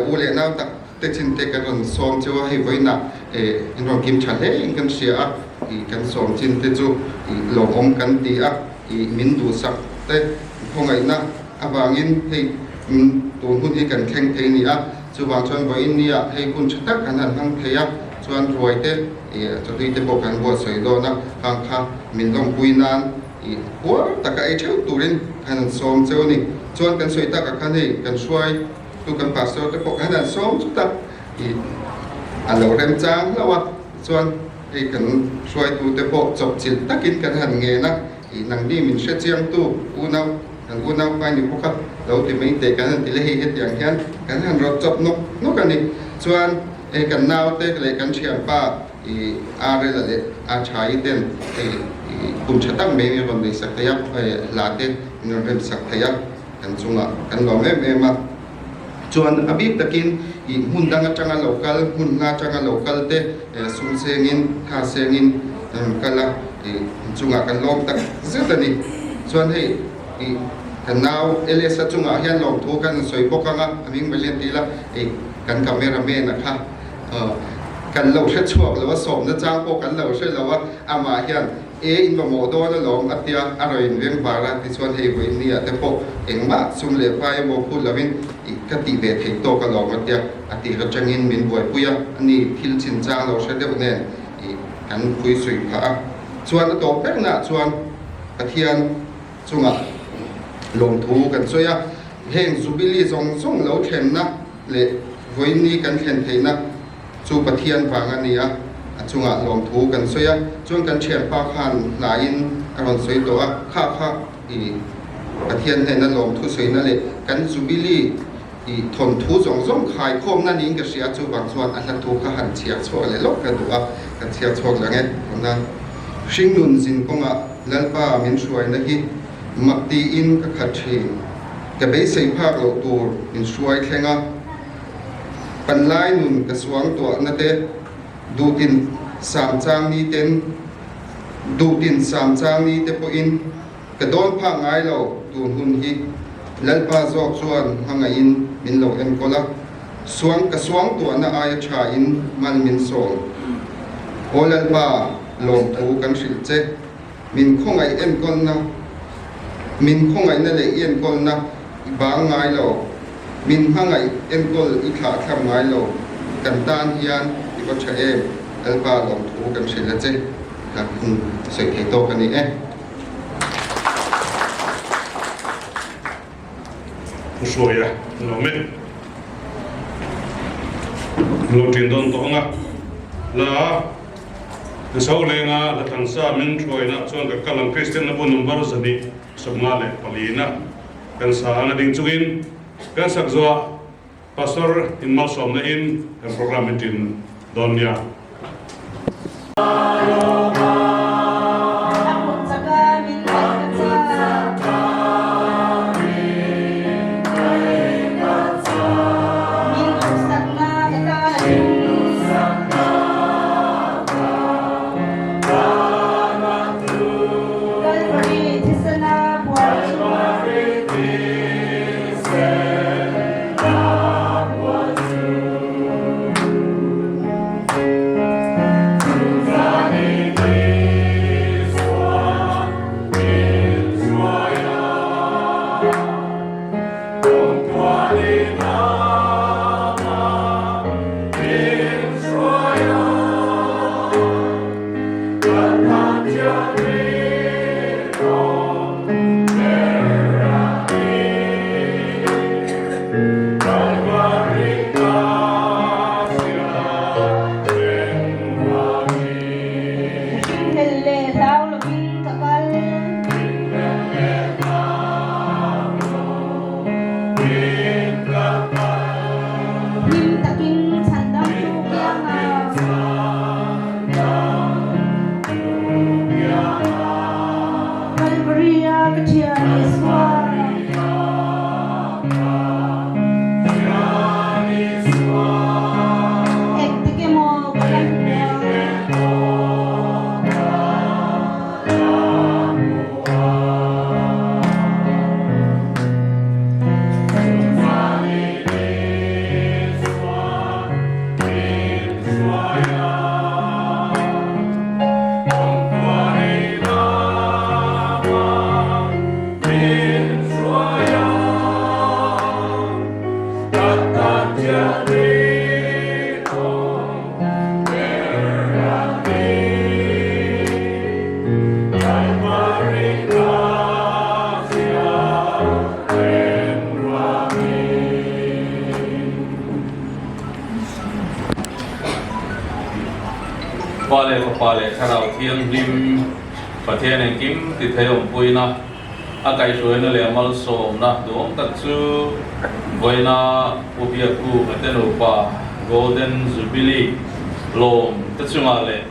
u leh nau tak te chin te kan rawn sawm cheu a, hei vawiinah in rawn kim tha hle in kan hria a, ih kan sawm chin te chu ih lawmawm kan ti a, ih min duhsak te khawngaihna avangin hei tun hun hi kan thleng thei a ni a, chuvang chuan vawiin nia hei hun tha tak kan han hmang thei a, chuan ruai te ih chawhlui te pawh kan buatsawi dawn a, khang kha min lawmpui nan. I huar taka ei theuh turin kan han sawm cheu a ni. Chuan kan sawi takah khan hei kan hruai tu kan pastor te pawh khan han sawm chut a, i a lo remchang hlauh a, chuan hei kan hruaitu te pawh chawpchilh takin kan han ngen a, i nangni min hrechiangtu unau kan unau pa ni bawk a lo ti mai teh kan han ti le hei hetiang hian kan han rawt chawp nawk nawk a ni. Chuan hei kan naute leh kan thianpa I Arela leh a Chai ten i hun tha tak mai min rawn neihsak thei a, hla te min rawn remsak thei a, kan chungah kan lawm em em a. Chuan a bik takin i hmun dang atanga lo kal, hmun hla atanga lo kal te sum sengin, tha sengin an rawn kal a, i chungah kan lawm tak zet a ni. Chuan hei i kan nau LS-a chungah hian lawmthu kan rawn sawi bawk ang a, a hming mai lian ti ila, i kan camera man-a kha Kan lo hre chhuak lo a, sawmna chang pawh kan lo hre lo a, amah hian e in mamawh dawn alawm a tia, a rawn inveng var a, tichuan hei vawiin ni ah te pawh engmah sum leh pai emaw phut lovin ih ka tih ve theih tawk alawm a tia, a tih atangin min buaipui a, ani thil chinchang lo hre deuh nen ih kan phui suih phah a, chuan a tawp ber naah chuan Pathian chungah lawmthu kan sawi a, heng Jubilee zawng zawng lo thlenna leh vawiinni kan thlen theihna chu Pathian vang a ni a, a chungah lawmthu kan sawi a, chuan kan thianpa khan hnaiin. a rawn sawi tawh a, kha kha i Pathian hnena lawmthu sawina leh kan Jubilee i thawnthu zawng zawng khaikhawmna niin ka hria, chuvang chuan a hla thu kha han chhiar chhuak leh lawk ka duh a, ka chhiar chhuak lang e. Tunah hringnun zin kawngah Lalpa min hruaina hi mak tiin ka khat thin, ka beisei phak loh tur min hruai thleng a, panlai nun ka suang tuahna te duhtin sam chang ni ten duhtin sam chang ni te pawhin Ka dawn phah ngai lo tun hun hi Lalpa zawk chuan hmangaihin min lo enkawl a, suang ka suang tuahna aia tha in mal min sawm. Aw Lalpa, lawmthu kan hrilh che, min khawngaih enkawlna, min khawngaihna leh i enkawlna i bang ngai lo, min hmangaih enkawl i thlah thlam ngai lo, kan tan hian i va tha em, Lalpa lawmthu kan hrilh a che, ka sawi thei tawk a ni e.
Pu Hruaia an awm e. An lo ṭin dawn tawh ang a. La Zo lenga la tlansa min hruaina chuan ka kal ang Kristian na bu number 154 na kan sa ang a ding chungin kan sak zuah Pastor in malsawmna in kan program in ṭin dawn nia.
Pa leh Fapa leh Thlarau Thianghlim Pathian engkim ti thei awmpuina a kaihhruaina leh a malsawmna duhawm tak chu vawiina Pu Biakkunga te nupa Golden Jubilee lawm te chungah leh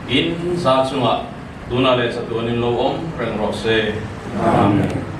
in za chungah tunah leh chatuanin lo awm reng rawh se. Amen.